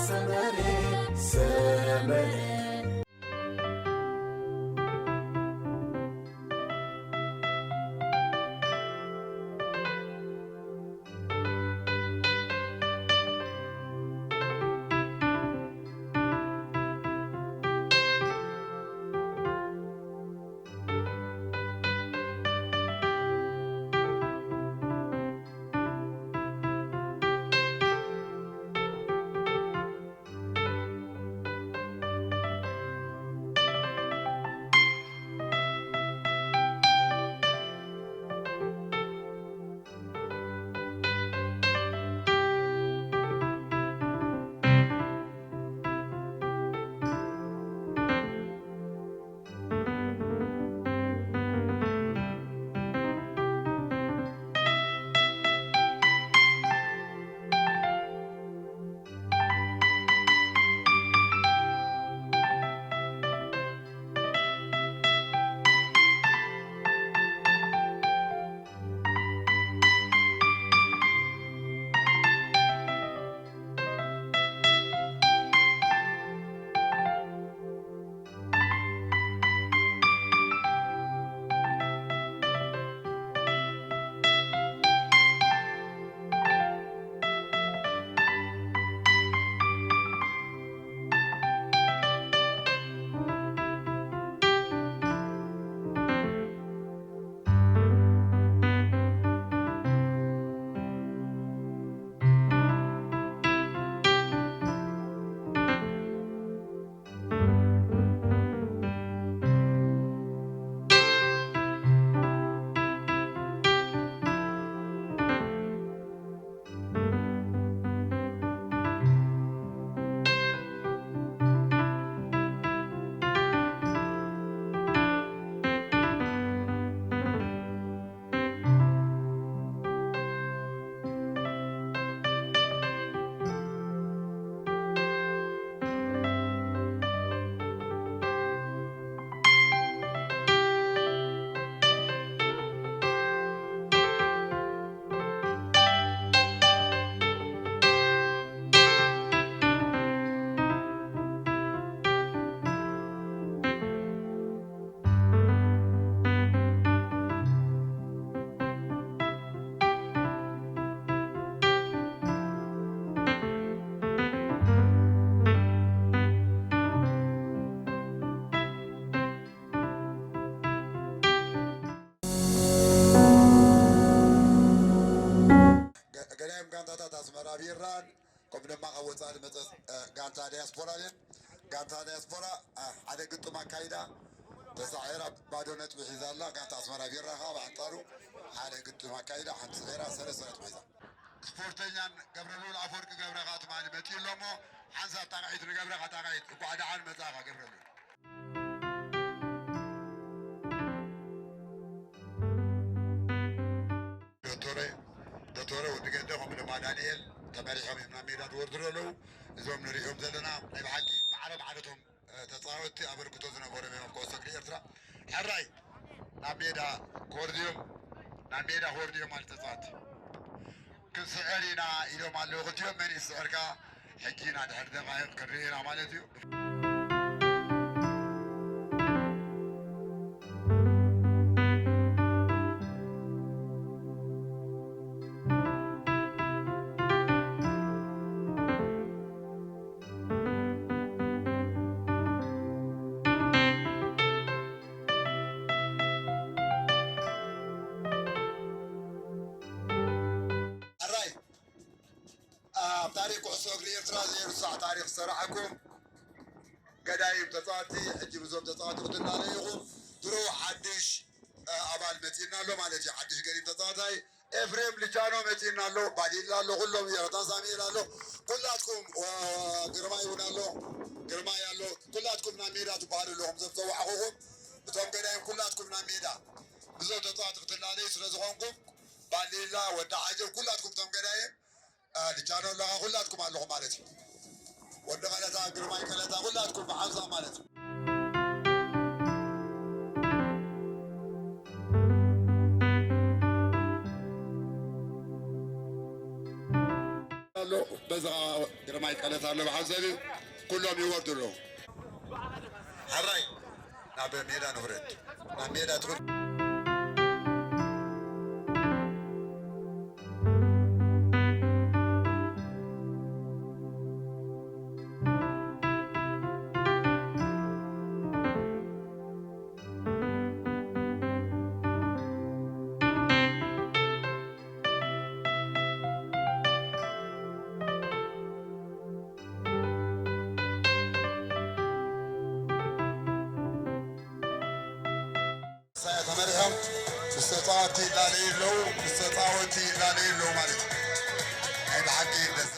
ሰመረ ሰመረ። ገ-፣ ገዳይም ጋንታታት ኣስመራ ቢራን፣ ከምኡ ድማ ካብ ወጻኢ ዝመጸ፣ እ፣ ጋንታ ዳያስፖራ እየን። ጋንታ ዳያስፖራ፣ እ፣ ሓደ ግጥም ኣካይዳ ተሳዒራ ባዶ ነጥቢ ሒዛ ኣላ። ጋንታ ኣስመራ ቢራ ከኣ ብኣንጻሩ ሓደ ግጥም ኣካይዳ ሓንቲ ስዒራ ሰለስተ ነጥቢ ሒዛ። ስፖርተኛን ገብረልኡል ኣፈወርቂ ገብረ ከኣ ትማሊ መጺኡ ኣሎ እሞ ሓንሳብ ጣቕዒት ንገብረ ከኣ ጣቕዒት። እንኳዕ ደሓን መጻእካ ገብረልኡል። ዶቶረ፣ ዶቶረ ወዲ ገደ ከምኡ ድማ ዳንኤል ተመሪሖም እዮም ናብ ሜዳ ዝወርዱ ዘለዉ። እዞም ንሪኦም ዘለና ናይ ብሓቂ ማዕረ ማዕረቶም፣ እ፣ ተጻወትቲ ኣበርክቶ ዝነበሮም እዮም ኣብ ኩዕሶ እግሪ ኤርትራ። ሕራይ ናብ ሜዳ ክወርዱ እዮም፣ ናብ ሜዳ ክወርዱ እዮም ማለት ተጻወትቲ። ክንስዕር ኢና ኢሎም ኣለዉ ክልቲኦም። መን እዩ ዝስዕር ከኣ ሕጂ ኢና ድሕሪ ደቓይቕ ክንርኢ ኢና ማለት እዩ። ሕራይ ኣብ ታሪኽ ኩዕሶ እግሪ ኤርትራ ዘይርሳዕ ታሪኽ ዝሰራሕኩም ገዳይም ተጻወትቲ፣ ሕጂ ምስዞም ተጻወትቲ ክትላለዩ ኢኹም። ድሮ ሓድሽ፣ እ፣ ኣባል መጺእና ኣሎ ማለት እዩ። ሓድሽ ገዲም ተጻዋታይ ኤፍሬም ልቻኖ መጺእና ኣሎ። ባዲላ ኣሎ፣ ኩሎም እዮም። ሳሙኤል ኣሎ። ኩላትኩም፣ እ፣ ግርማይ እውን ኣሎ። ግርማይ ኣሎ። ኩላትኩም ናብ ሜዳ ትበሃሉ ኣለኹም፣ እዞም ዝጸዋዕኹኹም። እቶም ገዳይም ኩላትኩም ናብ ሜዳ። ምስዞም ተጻወትቲ ክትላለዩ ስለ ዝኾንኩም፣ ባዲላ፣ ወዲ ዓጀብ፣ ኩላትኩም እቶም ገዳይም እ፣ ልቻኖ ኣለኻ፣ ኩላትኩም ኣለኹም ማለት እዩ። ወዲ ቀለታ፣ ግርማይ ቀለታ፣ ኩላትኩም ብሓንሳብ ማለት እዩ። ኣሎ። በዚ ኸዓ ግርማይ ቀለታ ኣሎ ብሓንሳብ እዩ። ኩሎም ይወርዱ ኣለዉ። ሕራይ ናብ ሜዳ ንውረድ። ናብ ሜዳ ትውረድ። ተመሪሖም ምስ ተጻወትቲ ይላለዩ ኣለዉ፣ ምስ ተጻወትቲ ይላለዩ ኣለዉ ማለት እዩ። ናይ ብሓቂ ደስ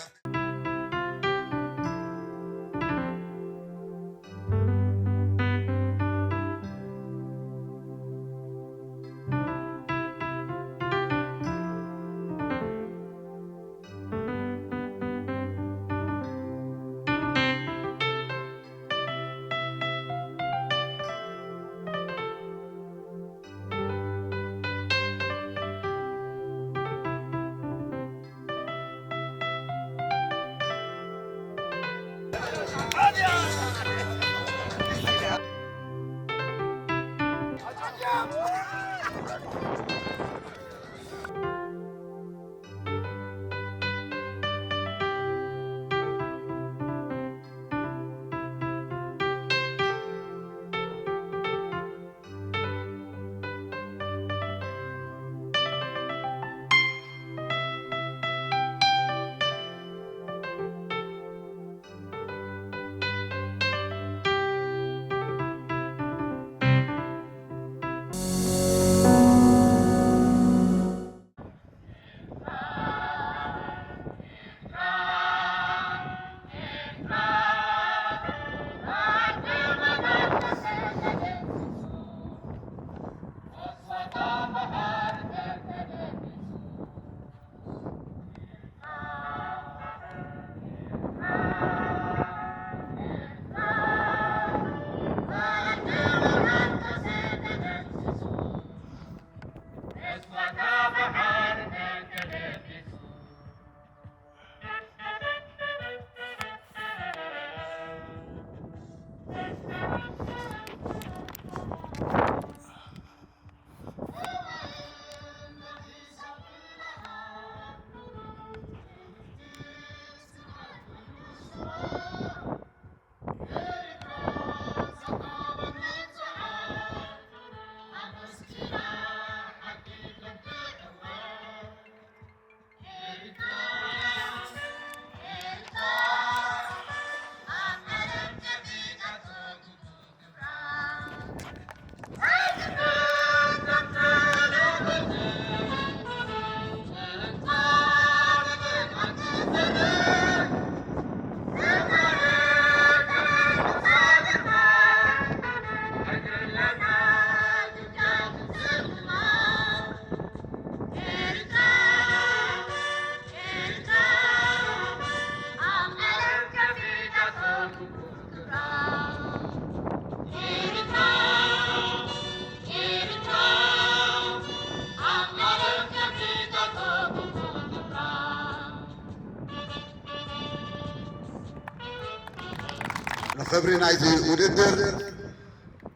ንኽብሪ ናይዚ ውድድር፣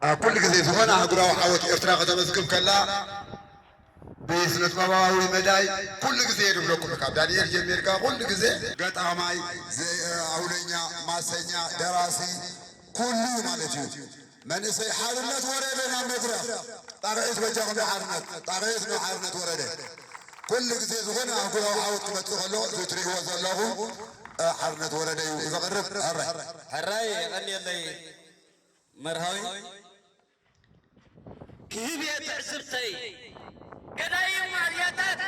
ኣብ ኩሉ ግዜ ዝኾነ ኣህጉራዊ ዓወት ኤርትራ ከተመዝግብ ከላ፣ ብስነ ጥበባዊ መዳይ ኩሉ ግዜ ንብለኩም፣ ካብ ዳንኤል ጀሚርካ ኩሉ ግዜ ገጣማይ፣ ዘ-፣ ኣውለኛ፣ ማሰኛ፣ ደራሲ፣ ኩሉ ማለት እዩ። መንእሰይ ሓርነት ወረደ ናብ መድረኽ። ጣቕዒት በጃኹም ንሓርነት፣ ጣቕዒት ንሓርነት ወረደ። ኩሉ ግዜ ዝኾነ ኣህጉራዊ ዓወት ክመጽእ ከሎ፣ እዚ እትርእይዎ ዘለኹም፣ እ፣ ሓርነት ወረደ እዩ ዘቕርብ። ሕራይ። ሕራይ፣ የቐንየለይ መርሃዊ። ክህብ እየ ትዕዝብተይ። ገዳይም ኣያታት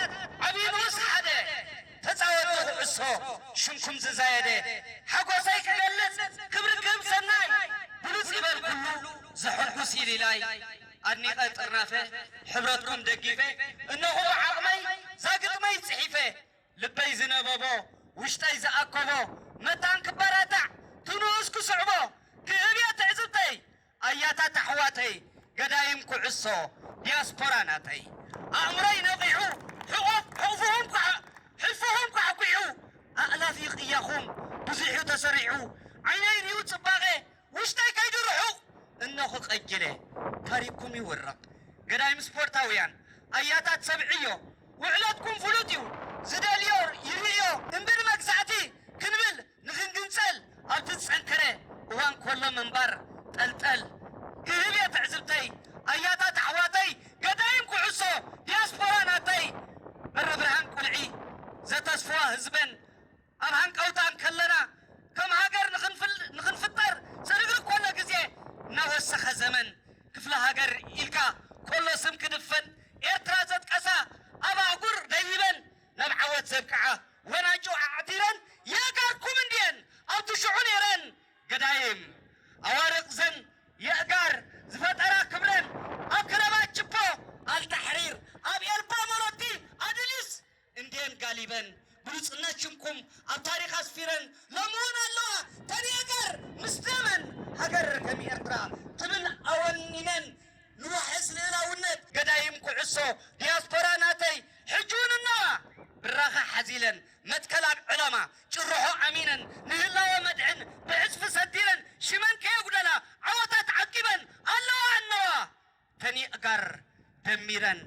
ዓብዩ ንኡስ ሓደ፣ ተጻወቲ ኩዕሶ ሽምኩም ዝዛየደ፣ ሓጎሰይ ክገልጽ ክብሪ ክህብ ሰናይ፣ ብሉጽ ይበል ኩሉ ዘሐጉስ ኢሊላይ። ኣድኒቐ ጥርናፈ ሕብረትኩም ደጊፈ፣ እነኹ ብዓቕመይ ዛግጥመይ ጽሒፈ፣ ልበይ ዝነበቦ ውሽጠይ ዝኣከቦ መታን ክበራታዕ ትንኡስ ክስዕቦ፣ ክህብ እየ ትዕዝብተይ ኣያታት ኣሕዋተይ፣ ገዳይም ኩዕሶ ዲያስፖራ ናተይ። ኣእምሮይ ነቒሑ፣ ሕቑፍ-፣ ሕቑፍኹም ኳዕ-፣ ሕልፍኹም ኳዕኲዑ፣ ኣእላፍ ኣጅለ ታሪኩም ይውረቕ። ገዳይም ስፖርታውያን ኣያታት ሰብዕዮ፣ ውዕለትኩም ፍሉጥ እዩ። ዝደልዮ ይርእዮ እምብር መግዛእቲ ክንብል ንኽንግንጸል ኣብቲ ዝጸንከረ እዋን ኮሎ ምንባር ጠልጠል። ክህብ እየ ትዕዝብተይ ኣያታት ኣሕዋተይ፣ ገዳይም ኩዕሶ ዲያስፖራ ናተይ፣ በረ ብርሃን ቁልዒ ዘተስፍዋ ህዝበን ኣብ ሃንቀውታ እንከለና፣ ከም ሃገር ንኽንፍል-፣ ንኽንፍጠር ዝርግእ ኮሎ ግዜ እናወሰኸ ዘመን፣ ክፍለ ሃገር ኢልካ ኮሎ ስም ክድፈን፣ ኤርትራ ዘጥቀሳ ኣብ ኣህጉር ደይበን ናብ ዓወት ዘብቅዓ ወናጩ ኣዕቲረን የእጋርኩም እንድየን ኣብቲ ሽዑ ነይረን። ገዳይም ኣዋርቕ ዘን የእጋር ዝፈጠራ ክብረን ኣብ ክለባት ችፖ ኣልታሕሪር ኣብ ኤልፓ መሎቲ ኣድሊስ እንዴን ጋሊበን ብሉጽነት ሽምኩም ኣብ ታሪኽ ኣስፊረን ሎሚ እውን ኣለዋ ተን የእጋር ምስ ደመን ሃገር ከም ኤርትራ ትብል ኣወኒነን ንዋሕስ ልእላውነት ገዳይም ኩዕሶ ዲያስፖራ ናተይ ሕጂ እውን እነዋ ብራኸ ሓዚለን መትከል ኣብ ዕላማ ጭርሖ ኣሚነን ንህላወ መድሕን ብዕጽፊ ሰዲረን ሽመን ከየጉደላ ዓወታት ዓቂበን ኣለዋ እነዋ ተን የእጋር ደሚረን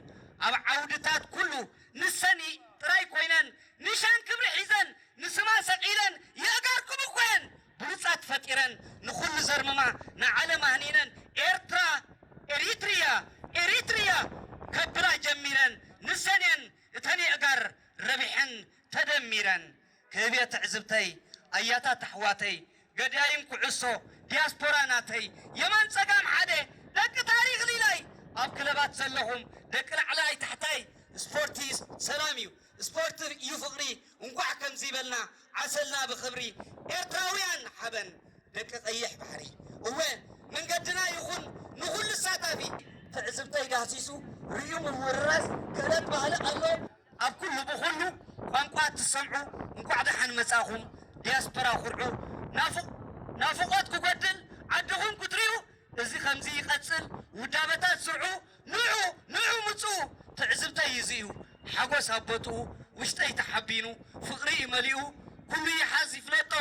ኣብ ዓውድታት ኩሉ ንሰን ጥራይ ኮይነን ንሻን ክብሪ ሒዘን ንስማ ሰቒለን የእጋርኩም እኮ እየን ብሉጻት ፈጢረን ንኹሉ ዘርምማ ንዓለም ኣህኒነን ኤርትራ ኤሪትሪያ ኤሪትሪያ ከብላ ጀሚረን ንሰን እየን እተን የእጋር ረቢሐን ተደሚረን ክህብ እየ ትዕዝብተይ ኣያታት ኣሕዋተይ ገዳይም ኩዕሶ ዲያስፖራ ናተይ የማን ጸጋም ሓደ ደቂ ታሪኽ ሊላይ ኣብ ክለባት ዘለኹም ደቂ ላዕላይ ታሕታይ ስፖርቲ ሰላም እዩ ስፖርቲ እዩ ፍቕሪ እንኳዕ ከምዚ ይበልና ዓሰልና ብኽብሪ ኤርትራውያን ሓበን ደቂ ቀይሕ ባሕሪ እወ መንገድና ይኹን ንኹሉ ሳታፊ ትዕዝብተይ ዳህሲሱ ርእዩ ምውርራስ ክእለት ባህሊ ኣሎ ኣብ ኩሉ ብኹሉ ቋንቋ ትሰምዑ እንኳዕ ደሓን መጻኹም ዲያስፖራ ኩርዑ ናፍቕ ናፍቖት ክጎድል ዓድኹም ክትሪኡ እዚ ከምዚ ይቐጽል ውዳበታት ስርዑ ንዑ ንዑ ምጹ ትዕዝብተይ እዚ እዩ ሓጎስ ኣቦጥኡ ውሽጠይ ተሓቢኑ ፍቕሪ እዩ መሊኡ ኩሉ ይሓዝ ይፍለጦ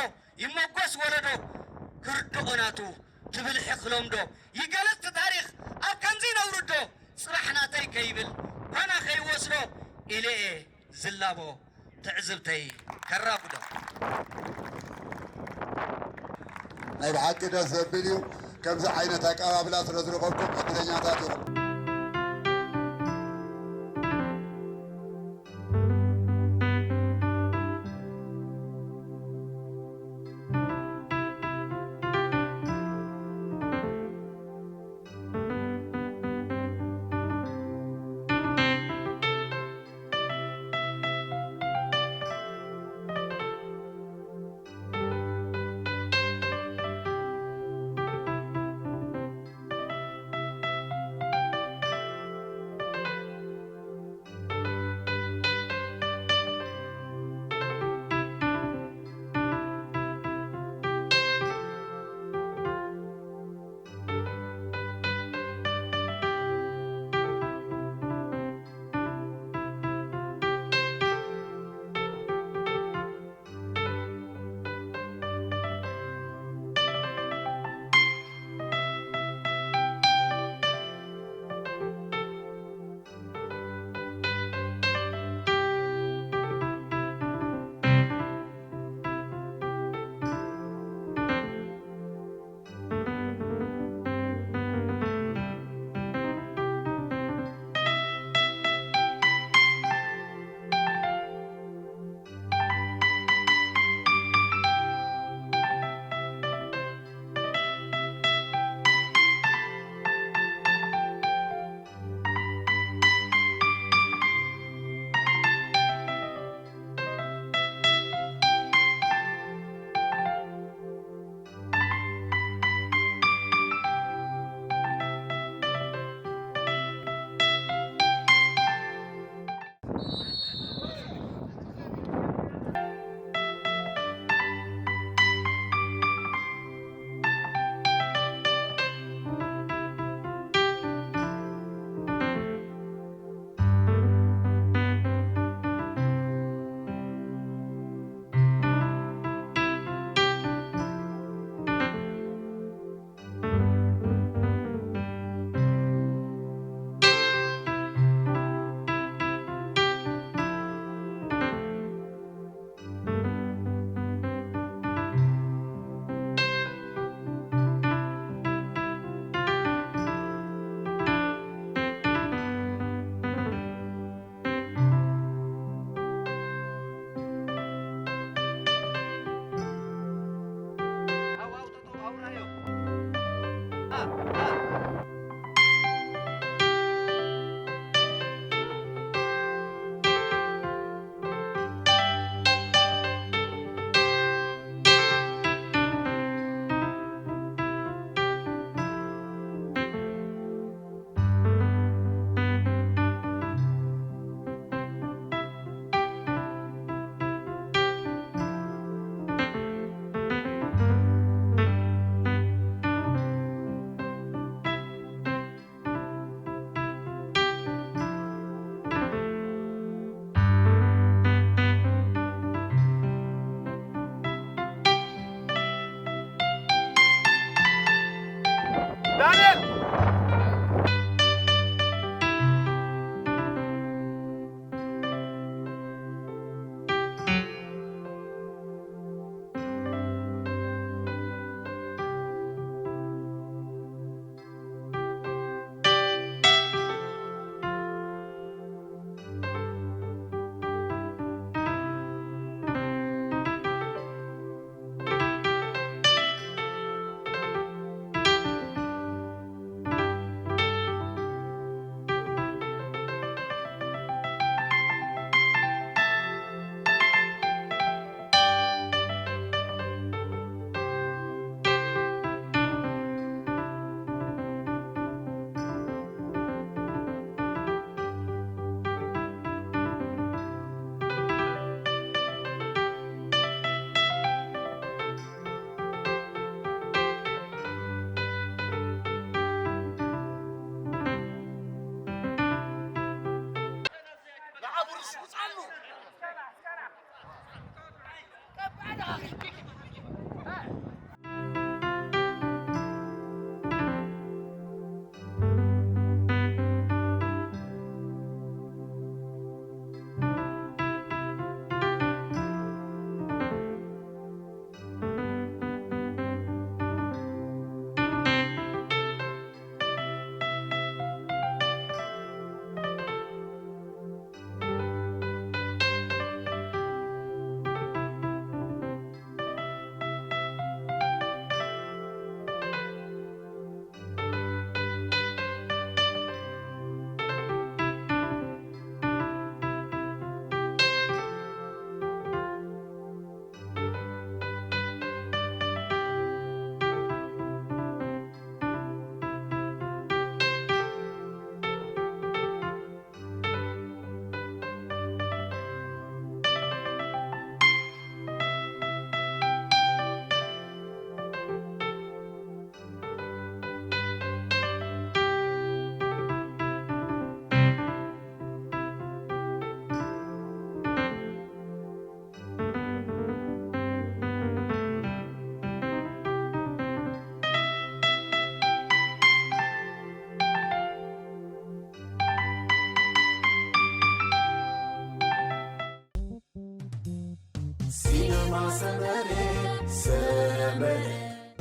ይመጎስ ወለዶ ክርድኦ ናቱ ትብልሒ ክለምዶ ይገለጽ ታሪኽ ኣብ ከምዚ ነውርዶ ጽባሕ ናተይ ከይብል ኳና ከይወስዶ ኢለ እየ ዝላቦ ትዕዝብተይ ከራጉዶ። ናይ ብሓቂ ደስ ዘብል እዩ። ከምዚ ዓይነት ኣቀባብላ ስለ ዝረኸብኩም ዕድለኛታት ኢኹም።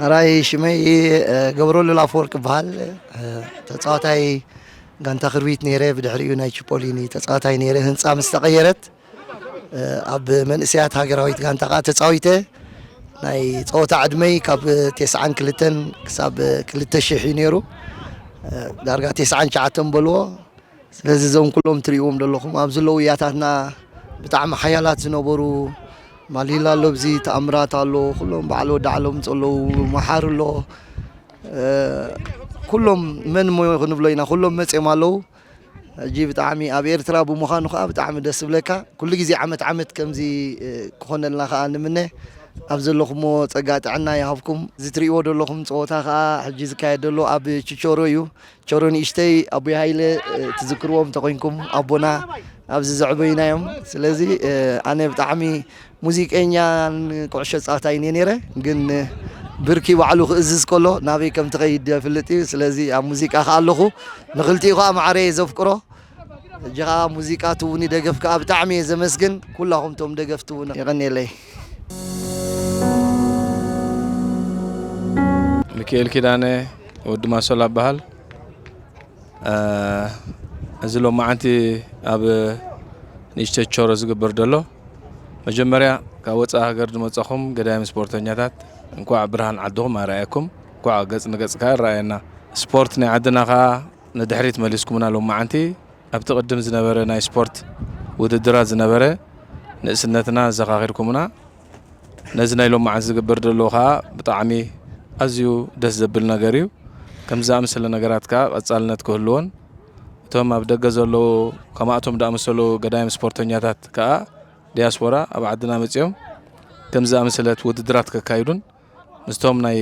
ኣራይ ሽመይ ገብረሉል ኣፈወርቅ ይበሃል። ተፃዋታይ ጋንታ ክርቢት ነይረ። ብድሕሪኡ ናይ ቺፖሊኒ ተፃዋታይ ነይረ። ህንፃ ምስ ተቐየረት ኣብ መንእሰያት ሃገራዊት ጋንታ ከዓ ተፃዊተ። ናይ ፀወታ ዕድመይ ካብ ተስዓን ክልተን ክሳብ ክልተ ሽሕ እዩ ነይሩ። ዳርጋ ተስዓን ትሽዓተን በልዎ። ስለዚ እዞም ኩሎም ትርእይዎም ዘለኹም ኣብ ዘለዉ ያታትና ብጣዕሚ ሓያላት ዝነበሩ፣ ማሊላ ኣሎ፣ ኣብዚ ተኣምራት ኣሎ፣ ኩሎም በዓል ወዲ ዓሎም ዘለዉ፣ መሓር ኣሎ፣ ኩሎም መን እሞ ክንብሎ ኢና፣ ኩሎም መፅዮም ኣለዉ። ሕጂ ብጣዕሚ ኣብ ኤርትራ ብምዃኑ ከዓ ብጣዕሚ ደስ ዝብለካ። ኩሉ ግዜ ዓመት ዓመት ከምዚ ክኾነልና ከዓ ንምነ። ኣብ ዘለኹሞ ጸጋ ጥዕና ይሃብኩም። እዚ ትርእይዎ ዘለኹም ጸወታ ከዓ ሕጂ ዝካየድ ዘሎ ኣብ ችቾሮ እዩ። ቸሮ ንእሽተይ ኣቦይ ሃይለ፣ እ፣ ትዝክርዎም እንተኾይንኩም፣ ኣቦና ኣብዚ ዘዕበዩና እዮም። ስለዚ፣ እ፣ ኣነ ብጣዕሚ ሙዚቀኛን ኩዕሾ ጻወታይን እየ ነይረ፣ ግን፣ እ፣ ብርኪ ባዕሉ ክእዝዝ ከሎ ናበይ ከም ትኸይድ የፍልጥ እዩ። ስለዚ ኣብ ሙዚቃ ከኣ ኣለኹ። ንኽልቲኡ ከኣ ማዕረ እየ ዘፍቅሮ። ሕጂ ከኣ ሙዚቃ ትውኒ ደገፍ ከኣ ብጣዕሚ እየ ዘመስግን። ኩላኹም ቶም ደገፍ ትውኒ የቐንየለይ። ሚካኤል ኪዳነ ወዲ ማሶላ እበሃል። እ፣ እዚ ሎማዓንቲ ኣብ ንእሽተይ ቾሮ ዝግበር ዘሎ፣ መጀመርያ ካብ ወፃኢ ሃገር ዝመፃኹም ገዳይም ስፖርተኛታት እንኳዕ ብርሃን ዓድኹም ኣርኣየኩም፣ እንኳዕ ገፅ ንገፅ ከዓ ኣረኣየና። ስፖርት ናይ ዓድና ከዓ ንድሕሪት መሊስኩምና። ሎማዓንቲ ኣብቲ ቅድም ዝነበረ ናይ ስፖርት ውድድራት ዝነበረ ንእስነትና ኣዘኻኺርኩምና። ነዚ ናይ ሎማዓንቲ ዝግበር ዘሎ ከዓ ብጣዕሚ ኣዝዩ ደስ ዘብል ነገር እዩ። ከምዚ ዝኣመሰለ ነገራት ከዓ ቀጻልነት ክህልዎን እቶም ኣብ ደገ ዘለዉ ከማእቶም ዝኣመሰሉ ገዳይም ስፖርተኛታት ከዓ ዲያስፖራ ኣብ ዓድና መጺኦም ከምዚ ዝኣመሰለት ውድድራት ከካይዱን ምስቶም ናይ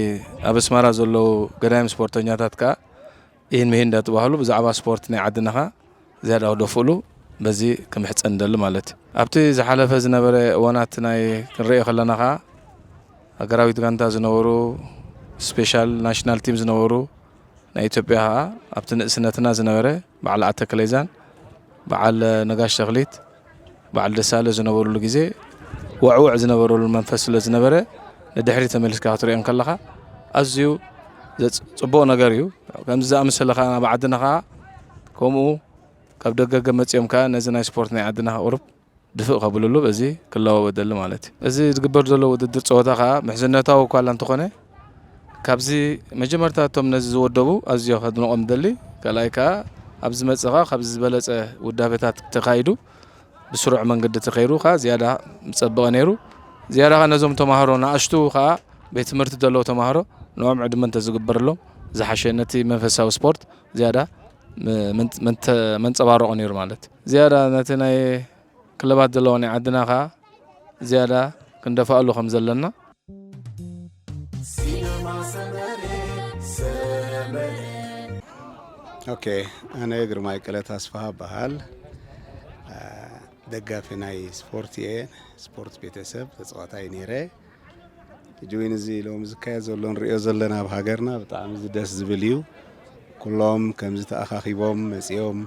ኣብ ኣስመራ ዘለዉ ገዳይም ስፖርተኛታት ከዓ ኢሂን ምሂን እንዳተባህሉ ብዛዕባ ስፖርት ናይ ዓድና ኸኣ ዝያዳ ክደፍእሉ በዚ ክምሕጸን ንደሊ ማለት እዩ። ኣብቲ ዝሓለፈ ዝነበረ እዋናት ናይ ክንርእዮ ከለና ኸኣ ሃገራዊት ጋንታ ዝነበሩ፣ ስፔሻል ናሽናል ቲም ዝነበሩ ናይ ኢትዮጵያ ኸኣ ኣብቲ ንእስነትና ዝነበረ በዓል ኣተክለ ይዛን በዓል ነጋሽ ተኽሊት በዓል ደሳለ ዝነበሩሉ ግዜ ወዕወዕ ዝነበረሉ መንፈስ ስለ ዝነበረ ንድሕሪት ተመሊስካ ክትሪኦ እንከለኻ ኣዝዩ ዘጽ-፣ ጽቡቕ ነገር እዩ። ከምዚ ዝኣመሰለ ከኣ ናብ ዓድና ከኣ ከምኡ ካብ ደገ መጺኦም ከኣ ነዚ ናይ ስፖርት ናይ ዓድና ከኣ ቁሩብ ድፍእ ከብልሉ በዚ ክለዋወጥ ደሊ ማለት እዩ። እዚ ዝግበር ዘሎ ውድድር ጸወታ ከኣ ምሕዝነታዊ እኳ እንተኾነ ካብዚ መጀመርታ እቶም ነዚ ዝወደቡ ኣዝዮ ከድንቖም ደሊ። ካልኣይ ከኣ ኣብ ዝመጽእ ከኣ ካብዚ ዝበለጸ ውዳቤታት ተኻይዱ ብስሩዕ መንገዲ ተኸይሩ ከኣ ዝያዳ ምጸበቐ ነይሩ። ዝያዳ ከኣ ነዞም ተማሃሮ ንኣሽቱ ከኣ ቤት ትምህርቲ ዘለዉ ተማሃሮ ንኦም ዕድመ እንተዝግበረሎም ዝሓሸ ነቲ መንፈሳዊ ስፖርት ዝያዳ ም-፣ ምን-፣ መንተ-፣ መንጸባረቑ ነይሩ ማለት እዩ። ዝያዳ ነቲ ናይ ክለባት ዘለዋ ናይ ዓድና ከኣ ዝያዳ ክንደፋኣሉ ከም ዘለና። ኦኬ፣ ኣነ ግርማይ ቀለ ተስፋ እበሃል። አ፣ ደጋፊ ናይ ስፖርት እየ። ስፖርት ቤተሰብ ተጻዋታይ ነይረ። ሕጂ እውን እዚ ሎሚ ዝካየድ ዘሎ ንሪኦ ዘለና ኣብ ሃገርና ብጣዕሚ እዚ ደስ ዝብል እዩ። ኩሎም ከምዚ ተኣኻኺቦም መጺኦም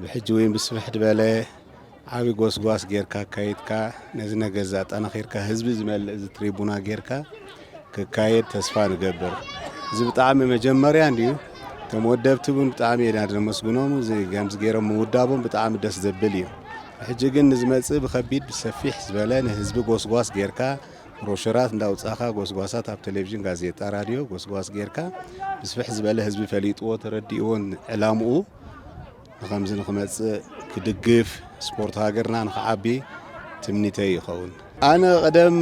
ብሕጂ እውን ብስፍሕ ዝበለ ዓቢ ጎስጓስ ጌርካ ኣካይድካ ነዚ ነገር እዚ ኣጠናኺርካ ህዝቢ ዝመልእ እዚ ትሪቡና ጌርካ ክካየድ ተስፋ ንገብር። እዚ ብጣዕሚ መጀመርያ እንድዩ። እቶም ወደብቲ እውን ብጣዕሚ ኢና ነመስግኖም። እዚ ከምዚ ገይሮም ምውዳቦም ብጣዕሚ ደስ ዘብል እዩ። ሕጂ ግን ንዝመጽእ ብኸቢድ ብሰፊሕ ዝበለ ንህዝቢ ጎስጓስ ጌርካ ብሮሸራት እንዳውጻኻ ጎስጓሳት ኣብ ቴሌቪዥን፣ ጋዜጣ፣ ራድዮ ጎስጓስ ጌርካ ብስፍሕ ዝበለ ህዝቢ ፈሊጥዎ ተረዲእዎን ዕላምኡ ንኸምዚ ንኽመጽእ ክድግፍ ስፖርት ሃገርና ንኽዓቢ ትምኒተይ ይኸውን። ኣነ ቀደም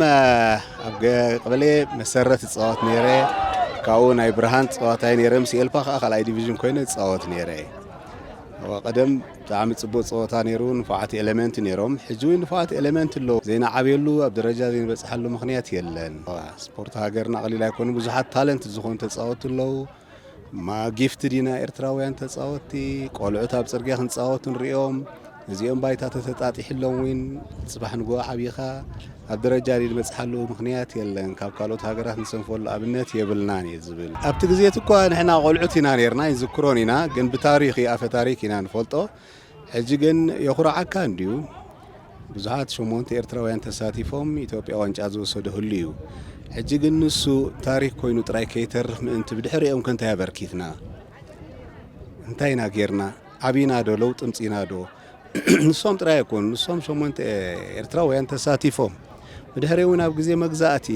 ኣብ ገ- ቀበሌ መሰረት እጻወት ነይረ። ካብኡ ናይ ብርሃን ጸዋታይ ነይረ። ምስ ኤልፓ ከዓ ካልኣይ ዲቪዥን ኮይነ እጻወት ነይረ። እዋ፣ ቀደም ብጣዕሚ ጽቡቅ ጸወታ ነይሩ። ንፉዓት ኤሌመንት ነይሮም። ሕጂ እውን ንፉዓት ኤሌመንት ኣለዉ። ዘይንዓብየሉ፣ ኣብ ደረጃ ዘይንበጽሓሉ ምኽንያት የለን። እዋ፣ ስፖርት ሃገርና ቀሊል ኣይኮኑ። ብዙሓት ታለንት ዝኾኑ ተጻወቱ ኣለዉ። ማ ጊፍትድ ኢና ኤርትራውያን ተጻወትቲ፣ ቆልዑት ኣብ ጽርግያ ክንጻወቱ ንሪኦም። እዚኦም ባይታ ተተጣጢሕሎም እውን ጽባሕ ንግሆ ዓቢኻ ኣብ ደረጃ ንበጽሓሉ ምኽንያት የለን። ካብ ካልኦት ሃገራት ንሰንፈሉ ኣብነት የብልናን እየ ዝብል። ኣብቲ ግዜ እቲ እኳ ንሕና ቆልዑት ኢና ነርና፣ ይዝክሮን ኢና፣ ግን ብታሪኽ እዩ፣ ኣፈ ታሪክ ኢና ንፈልጦ። ሕጂ ግን የኹርዓካ እንድዩ። ብዙሓት ሸሞንተ ኤርትራውያን ተሳቲፎም ኢትዮጵያ ዋንጫ ዝወሰደሉ እዩ። ሕጂ ግን ንሱ ታሪክ ኮይኑ ጥራይ ከይተርፍ ምእንቲ ብድሕሪኦም ከ እንታይ ኣበርኪትና? እንታይ ኢና ጌርና? ዓቢና ዶ? ለውጢ ምጺና ዶ? ንሶም ጥራይ ኣይኮኑ፣ ንሶም ሸሞንተ ኤርትራውያን ተሳቲፎም። ብድሕሪ እውን ኣብ ግዜ መግዛእቲ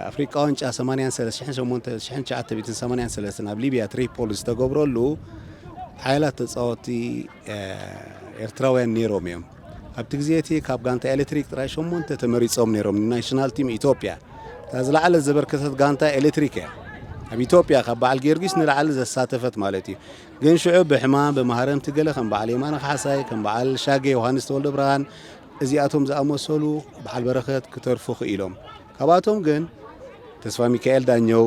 ኣፍሪቃ ዋንጫ ሰማንያን ሰለስተ ሽሕን ሸሞንተ ሽሕን ትሽዓተ ሚእትን ሰማንያን ሰለስተን ኣብ ሊብያ ትሪፖል ዝተገብረሉ ሓያላት ተጻወትቲ ኤርትራውያን ነይሮም እዮም። ኣብቲ ግዜ እቲ ካብ ጋንታ ኤሌክትሪክ ጥራይ ሸሞንተ ተመሪጾም ነይሮም ንናሽናል ቲም ኢትዮጵያ። እታ ዝለዓለ ዘበርከተት ጋንታ ኤሌክትሪክ እያ። ኣብ ኢትዮጵያ ካብ በዓል ጊዮርጊስ ንላዕሊ ዘሳተፈት ማለት እዩ። ግን ሽዑ ብሕማም ብማህረምቲ ገለ ከም በዓል የማነ ካሕሳይ፣ ከም በዓል ሻጌ ዮሃንስ ተወልደ ብርሃን፣ እዚኣቶም ዝኣመሰሉ በዓል በረኸት ክተርፉ ክኢሎም። ካብኣቶም ግን ተስፋ ሚካኤል ዳኘው፣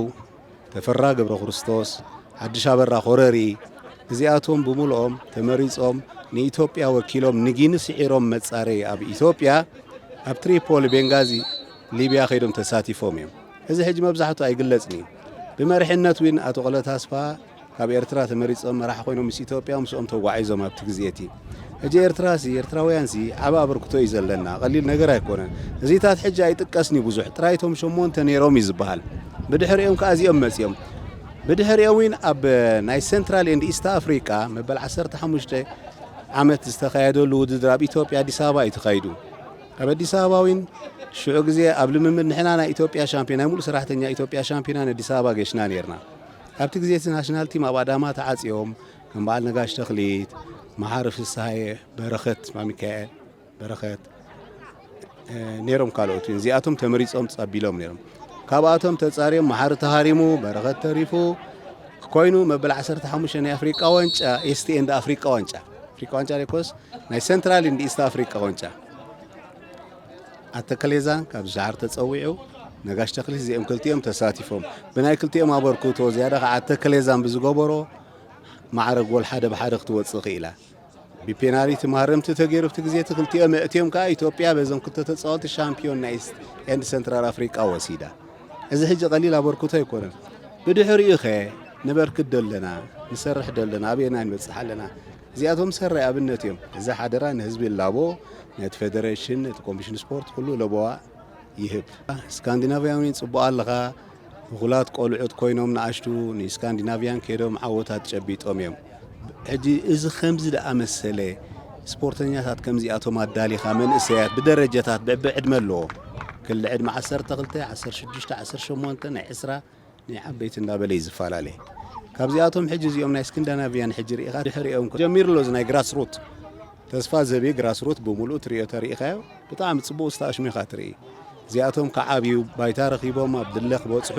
ተፈራ ገብረ ክርስቶስ፣ ሓድሽ ኣበራ ኮረሪ፣ እዚኣቶም ብምልኦም ተመሪጾም ንኢትዮጵያ ወኪሎም ንጊኒ ስዒሮም መጻረዪ ኣብ ኢትዮጵያ ኣብ ትሪፖሊ ቤንጋዚ ሊብያ ከይዶም ተሳቲፎም እዮም። እዚ ሕጂ መብዛሕቱ ኣይግለጽን እዩ። ብመሪሕነት እውን ኣቶ ቀለ ታስፋ ካብ ኤርትራ ተመሪጾም መራሒ ኮይኖም ምስ ኢትዮጵያ ምስኦም ተጓዒዞም ኣብቲ ግዜ እቲ። ሕጂ ኤርትራሲ ኤርትራውያንሲ ዓቢ ኣበርክቶ እዩ ዘለና፣ ቀሊል ነገር ኣይኮነን። እዚታት ሕጂ ኣይጥቀስን እዩ ብዙሕ፣ ጥራይ እቶም ሸሞንተ ነይሮም እዩ ዝበሃል። ብድሕሪኦም ከኣ እዚኦም መጺኦም። ብድሕሪኦም እውን ኣብ ናይ ሴንትራል ኤንድ ኢስት ኣፍሪቃ መበል ዓሰርተ ሓሙሽተ ዓመት ዝተኻየደሉ ውድድር ኣብ ኢትዮጵያ ኣዲስ ኣበባ እዩ ተኻይዱ። ኣብ ኣዲስ ኣበባ እውን ሽዑ ግዜ ኣብ ልምምድ ንሕና ናይ ኢትዮጵያ ሻምፒዮን ናይ ሙሉእ ሰራሕተኛ ኢትዮጵያ ሻምፒዮና ንኣዲስ ኣበባ ገሽና ነይርና። ኣብቲ ግዜ እቲ ናሽናል ቲም ኣብ ኣዳማ ተዓጽዮም ከም በዓል ነጋሽ ተኽሊት፣ መሓሪ ፍስሃየ፣ በረኸት ማሚካኤል፣ በረኸት ነይሮም ካልኦት እውን እዚኣቶም ተመሪጾም ጸቢሎም ነይሮም። ካብኣቶም ተጻርዮም መሓሪ ተሃሪሙ፣ በረኸት ተሪፉ ኮይኑ መበል ዓሰርተ ሓሙሽተ ናይ ኣፍሪቃ ዋንጫ ኤስቲ ኤንድ ኣፍሪቃ ዋንጫ ኣፍሪቃ ዋንጫ ሬኮስ ናይ ሴንትራል ኢንድ ኢስት ኣፍሪቃ ዋንጫ ኣተከሌዛን ካብ ሻዕር ተጸዊዑ ነጋሽ ተኽሊት እዚኦም ክልቲኦም ተሳቲፎም ብናይ ክልቲኦም ኣበርክቶ ዝያዳ ከዓ ኣተከሌዛን ብዝገበሮ ማዕረ ጎል ሓደ ብሓደ ክትወፅእ ክኢላ። ብፔናልቲ ማረምቲ ተገይሩ ኣብቲ ግዜ እቲ ክልቲኦም ኣእትዮም ከዓ ኢትዮጵያ በዞም ክልተ ተፃወቲ ሻምፒዮን ናይ ኢስት ኤንድ ሴንትራል ኣፍሪቃ ወሲዳ። እዚ ሕጂ ቀሊል ኣበርክቶ ኣይኮነን። ብድሕሪኡ ኸ ነበርክት ደለና ንሰርሕ ደለና ኣበየና ንበፅሕ ኣለና። እዚኣቶም ሰራይ ኣብነት እዮም። እዚ ሓደራ ንህዝቢ ይላቦ፣ ነቲ ፌደሬሽን፣ ነቲ ኮሚሽን ስፖርት ኩሉ ለበዋ ይህብ። ስካንዲናቭያውያን ጽቡቕ ኣለኻ። እኹላት ቆልዑት ኮይኖም ንኣሽቱ ንስካንዲናቭያን ከይዶም ዓወታት ጨቢጦም እዮም። ሕጂ እዚ ከምዚ ደኣ መሰለ ስፖርተኛታት ከምዚኣቶም ኣዳሊኻ መንእሰያት ብደረጃታት ብዕድመ ኣለዎ። ክሊ ዕድመ ዓሰርተ ክልተ፣ ዓሰርተ ሽዱሽተ፣ ዓሰርተ ሸሞንተ፣ ናይ ዕስራ ናይ ዓበይቲ እንዳበለ እዩ ዝፈላለ። ካብዚኣቶም ሕጂ እዚኦም ናይ ስክንዳናቪያን ሕጂ ርኢኻ ድሕሪኦም ጀሚሩ ኣሎ እዚ ናይ ግራስሩት። ተስፋ ዘብኢ ግራስሩት ብምሉኡ ትሪኦ ተሪኢኻዮ ብጣዕሚ ጽቡቕ ዝተኣሽሙ ኢኻ ትርኢ። እዚኣቶም ክዓብዩ ባይታ ረኺቦም ኣብ ድለ ክበጽሑ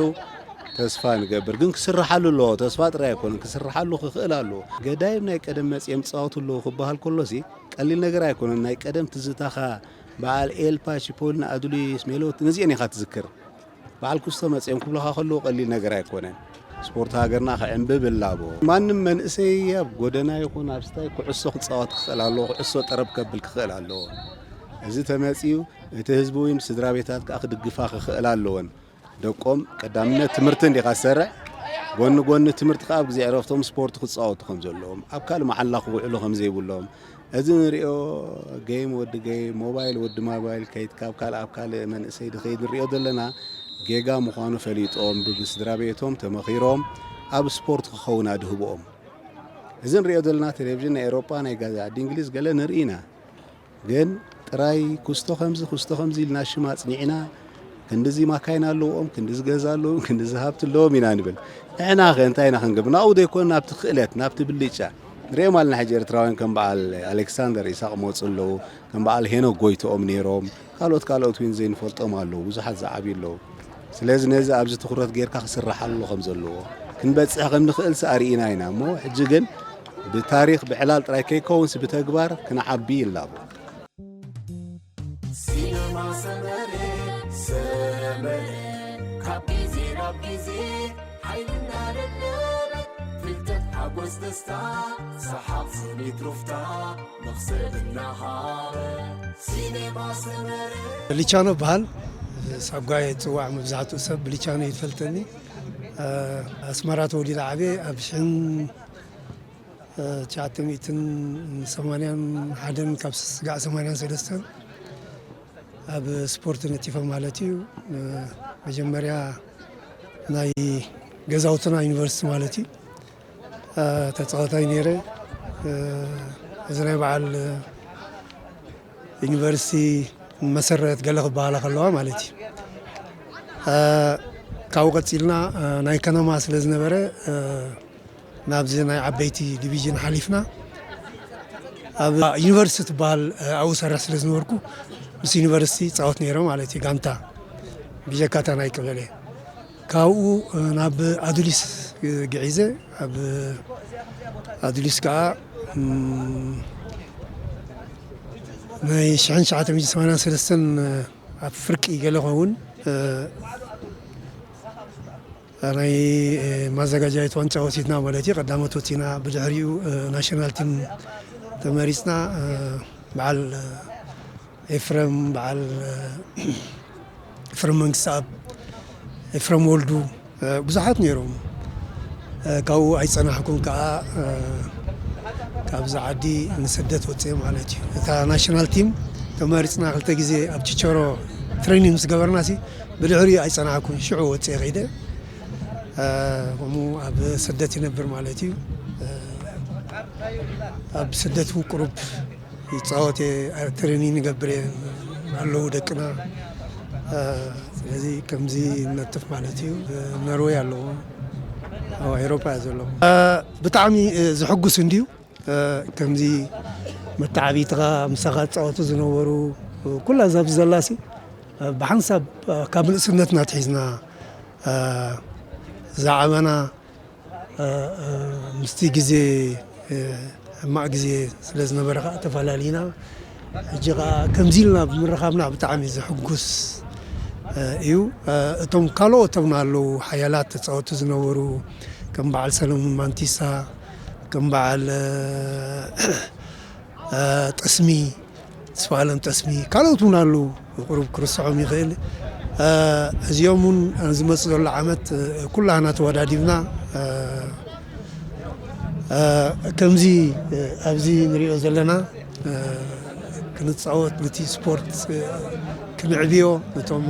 ተስፋ ንገብር። ግን ክስርሓሉ ኣለዎ። ተስፋ ጥራይ ኣይኮነን፣ ክስርሓሉ ክኽእል ኣለዎ። ገዳይም ናይ ቀደም መጽዮም ጻወቱ ኣለዉ ክበሃል ከሎሲ ቀሊል ነገር ኣይኮነን። ናይ ቀደም ትዝታኻ በዓል ኤልፓ፣ ቺፖልና፣ ኣዱሊስ፣ ሜሎት ነዚአን ኢኻ ትዝክር። በዓል ኩስቶ መጽኦም ክብሉኻ ከለዉ ቀሊል ነገር ኣይኮነን። ስፖርት ሃገርና ክዕንብብ እላቦ። ማንም መንእሰይ ኣብ ጎደና ይኹን ኣብ ስታይ ኩዕሶ ክጻወት ክኽእል ኣለዎ፣ ኩዕሶ ጠረብ ከብል ክኽእል ኣለዎ። እዚ ተመጺኡ እቲ ህዝቢ እውን ስድራ ቤታት ከኣ ክድግፋ ክኽእል ኣለወን። ደቆም ቀዳምነት ትምህርቲ እንዲኻ ዝሰርዕ፣ ጎኒ ጎኒ ትምህርቲ ከኣ ኣብ ግዜ ዕረፍቶም ስፖርት ክጻወቱ ከም ዘለዎም፣ ኣብ ካልእ መዓላ ክውዕሉ ከም ዘይብሎም፣ እዚ ንሪኦ ጌም ወዲ ጌም፣ ሞባይል ወዲ ሞባይል ከይድ ካብ ካልእ ኣብ ካልእ መንእሰይ ድኸይድ ንሪኦ ዘለና ጌጋ ምዃኑ ፈሊጦም፣ ብስድራ ቤቶም ተመኺሮም ኣብ ስፖርት ክኸውን ኣድህብኦም። እዚ ንሪኦ ዘለና ቴሌቪዥን ናይ ኤውሮጳ፣ ናይ ጋዛ ዓዲ እንግሊዝ ገለ ንርኢ ኢና። ግን ጥራይ ኩስቶ ከምዚ፣ ኩስቶ ከምዚ ኢልና ሽም ኣጽኒዕና፣ ክንድዚ ማካይን ኣለዎም፣ ክንድዚ ገዛ ኣለዎም፣ ክንድዚ ሃብቲ ኣለዎም ኢና ንብል። ንሕና ኸ እንታይ ኢና ክንገብር? ናብኡ ዘይኮነ ናብቲ ክእለት፣ ናብቲ ብልጫ። ንሪኦም ኣለና ሕጂ ኤርትራውያን ከም በዓል ኣሌክሳንደር ኢሳቕ መጹ ኣለዉ፣ ከም በዓል ሄኖክ ጎይትኦም ነይሮም፣ ካልኦት ካልኦት እውን ዘይንፈልጦም ኣለዉ፣ ብዙሓት ዝዓብዩ ኣለዉ። ስለዚ ነዚ ኣብዚ ትኹረት ጌርካ ክስርሓሉ ከም ዘለዎ፣ ክንበጽሕ ከም ንኽእልሲ ኣርኢና ኢና እሞ፣ ሕጂ ግን ብታሪኽ ብዕላል ጥራይ ከይከውንሲ ብተግባር ክንዓቢ ይላቦ። ሲነማ ሰመረ፣ ሰመረ፣ ካብ ግዜ ናብ ግዜ ሓይልና ለብለበ፣ ፍልጠት ሓጎስ ደስታ፣ ሰሓቕ ስኒት ሩፍታ፣ መኽሰብ እናሃበ። ሲነማ ሰመረ። ሊቻኖ በሃል ሳጓ ይጽዋዕ፣ መብዛሕትኡ ሰብ ብሊቻኖ ይፈልጠኒ። እ፣ ኣስመራ ተወሊደ ዓብየ ኣብ ሽሕን ትሽዓተ ሚእትን ሰማንያን ሓደን ካብ ስጋዕ ሰማንያን ሰለስተን ኣብ ስፖርት ነጢፈ ማለት እዩ። መጀመርያ ናይ ገዛውትና ዩኒቨርሲቲ ማለት እዩ ተፃዋታይ ነይረ። እዚ ናይ በዓል ዩኒቨርሲቲ መሰረት ገለ ክበሃላ ከለዋ ማለት እዩ። ካብኡ ቀፂልና ናይ ከነማ ስለ ዝነበረ ናብዚ ናይ ዓበይቲ ዲቪዥን ሓሊፍና ኣብ ዩኒቨርሲቲ ትበሃል ኣብኡ ሰርሕ ስለ ዝነበርኩ ምስ ዩኒቨርሲቲ ይፃወት ነይረ ማለት እዩ። ጋንታ ብጀካታ ናይ ቀበሌ ካብኡ ናብ ኣዱሊስ ግዒዘ ኣብ ኣዱሊስ ከዓ ናይ ሽሕን ትሽዓተ ሚእትን ሰማንያን ሰለስተን ኣብ ፍርቂ ገለ ኸውን ናይ ማዘጋጃየት ዋንጫ ወሲድና ማለት እዩ። ቀዳሞት ወፂና ብድሕሪኡ ናሽናል ቲም ተመሪፅና። በዓል ኤፍረም በዓል ኤፍረም መንግስተኣብ ኤፍረም ወልዱ ብዙሓት ነይሮም። ካብኡ ኣይፀናሕኩን ከዓ ካብዚ ዓዲ ንስደት ወፅኤ ማለት እዩ። እታ ናሽናል ቲም ተመሪፅና ክልተ ግዜ ኣብ ችቸሮ ትሬኒንግ ምስ ገበርና ሲ ብድሕሪኡ ኣይፀናሕኩን ሽዑ ወፅኤ ከይደ። ከምኡ ኣብ ስደት ይነብር ማለት እዩ። ኣብ ስደት እውን ቁሩብ ይፃወት እየ፣ ትሬኒንግ ንገብር እየ፣ ኣለዉ ደቅና። ስለዚ ከምዚ ነጥፍ ማለት እዩ። ኖርወይ ኣለዎ፣ ኣብ ኤውሮፓ እያ ዘሎ። ብጣዕሚ ዝሕጉስ እንድዩ። ከምዚ መተዓቢትኻ ምሳኻ ዝፃወቱ ዝነበሩ ኩላ እዛ ኣብዚ ዘላሲ ብሓንሳብ ካብ ንእስነትና ትሒዝና ዝዓበና ምስቲ ግዜ ሕማቕ ግዜ ስለ ዝነበረ ከዓ ተፈላለዩና። ሕጂ ከዓ ከምዚ ኢልና ብምርኻብና ብጣዕሚ ዘሕጉስ እዩ። እቶም ካልኦት እውን ኣለዉ ሓያላት ተፃወቱ ዝነበሩ ከም በዓል ሰለሙን ማንቲሳ፣ ከም በዓል ጠስሚ፣ ተስፋ ኣለም ጠስሚ፣ ካልኦት እውን ኣለዉ፣ ቁሩብ ክርስዖም ይኽእል። እዚኦም እውን ዝመፅእ ዘሎ ዓመት ኩላህና ተወዳዲብና ከምዚ ኣብዚ ንሪኦ ዘለና ክንፃወት፣ ነቲ ስፖርት ክንዕብዮ፣ ነቶም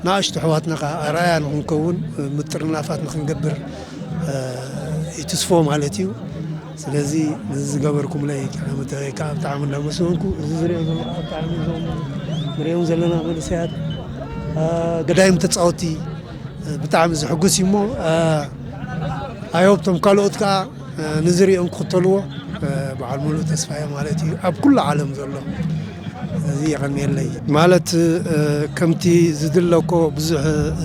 ንኣሽቱ ኣሕዋትና ከዓ ኣርኣያ ንክንከውን ምጥርናፋት ንክንገብር ይትስፎ ማለት እዩ። ስለዚ ነዚ ዝገበርኩምለይ ክሓመተ ከዓ ብጣዕሚ እንዳመስገንኩ፣ እዚ ዝሪኦ ዘሎ ብጣዕሚ እዞም ንሪኦም ዘለና መንእሰያት ገዳይም ተፃወቲ ብጣዕሚ ዝሕጉስ እዩ እሞ ኣይሆፕ ቶም ካልኦት ከዓ ንዝሪኦም ክኽተልዎ በዓል ሙሉእ ተስፋ እየ ማለት እዩ ኣብ ኩሉ ዓለም ዘሎ። እዚ የቐንየለይ ማለት ከምቲ ዝድለ እኮ ብዙሕ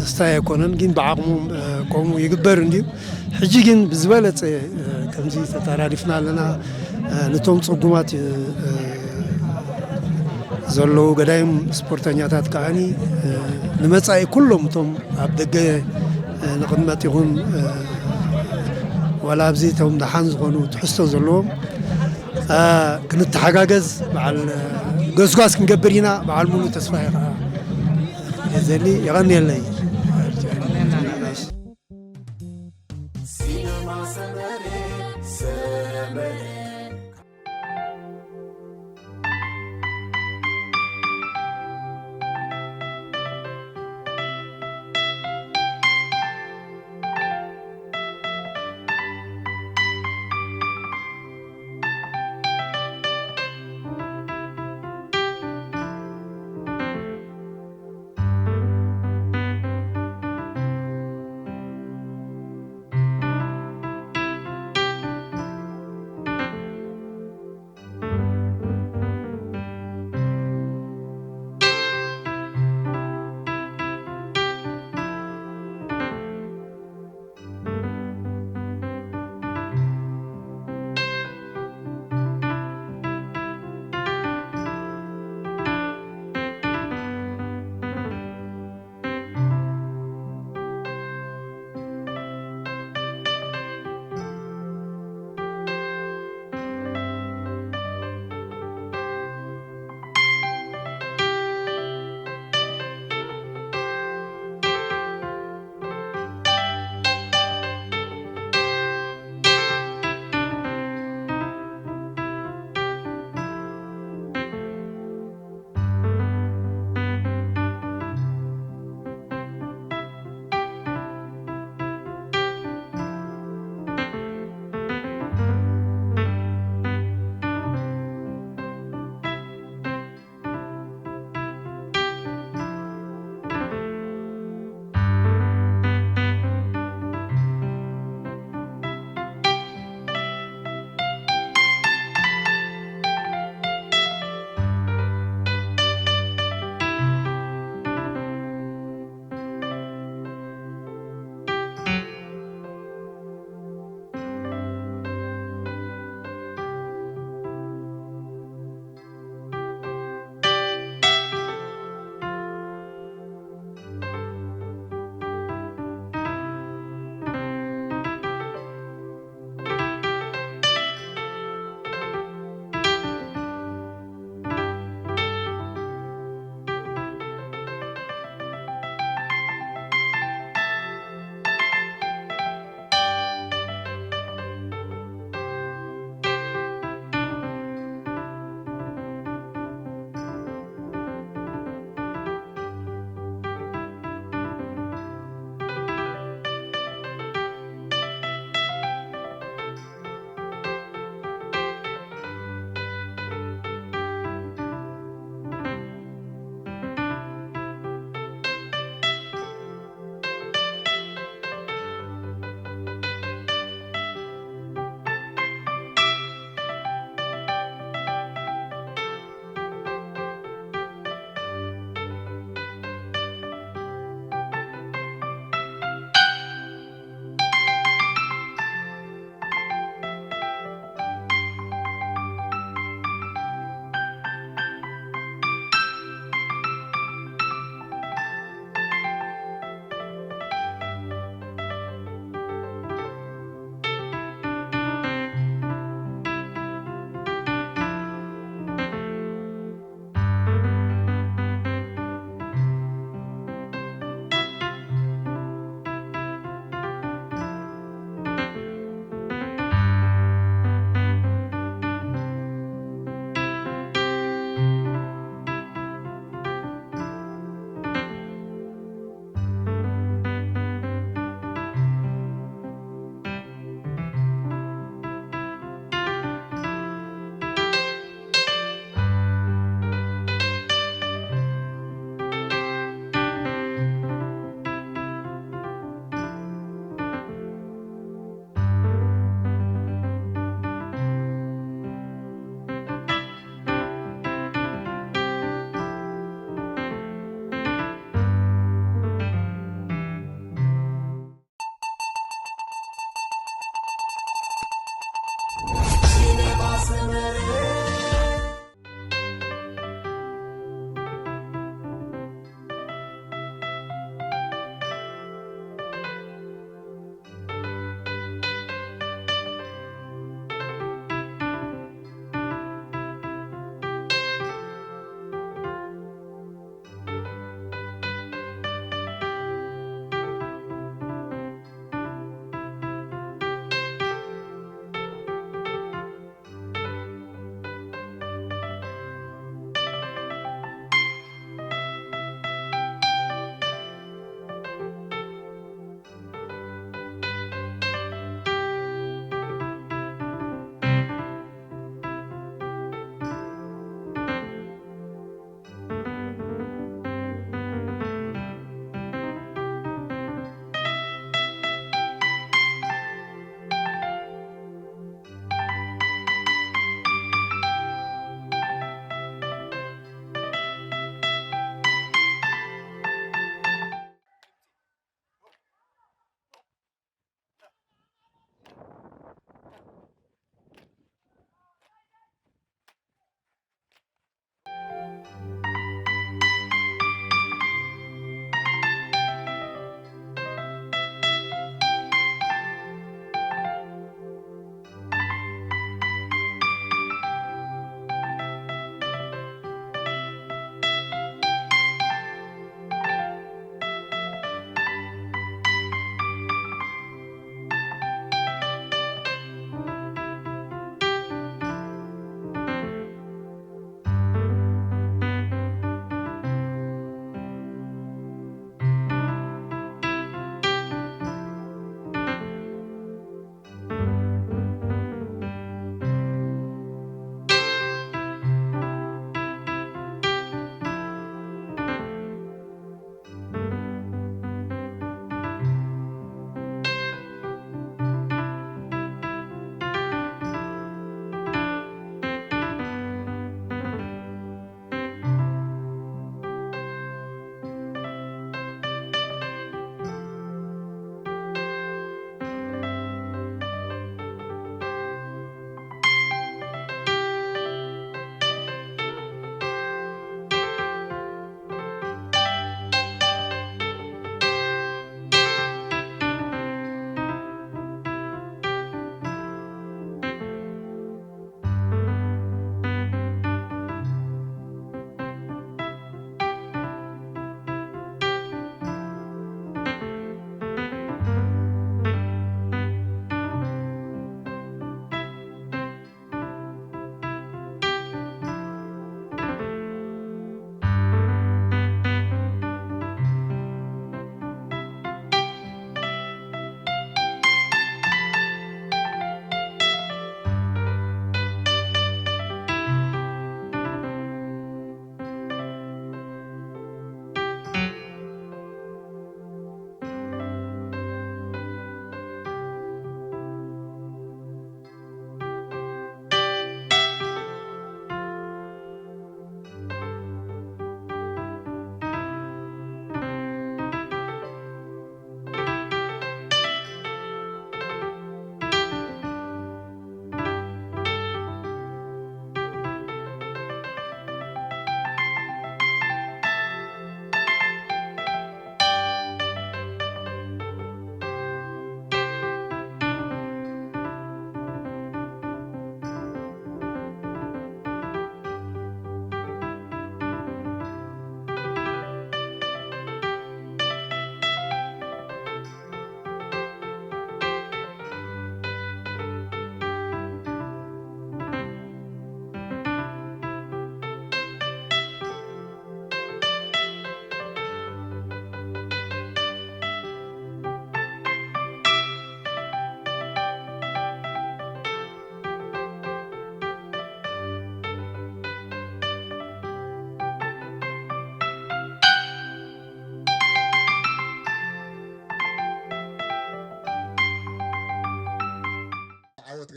ስታይ ኣይኮነን፣ ግን ብዓቕሞም ከምኡ ይግበር እንድዩ። ሕጂ ግን ብዝበለፀ ከምዚ ተጠራሪፍና ኣለና። ነቶም ፅጉማት ዘለዉ ገዳይም ስፖርተኛታት ከዓኒ ንመፃኢ ኩሎም እቶም ኣብ ደገ ንቕመጥ ይኹን ዋላ ኣብዚ እቶም ደሓን ዝኾኑ ትሕዝቶ ዘለዎም ክንተሓጋገዝ በዓል ጎስጓስ ክንገብር ኢና። በዓል ሙሉ ተስፋ ይኸዓ ዘሊ የቐንየለይ።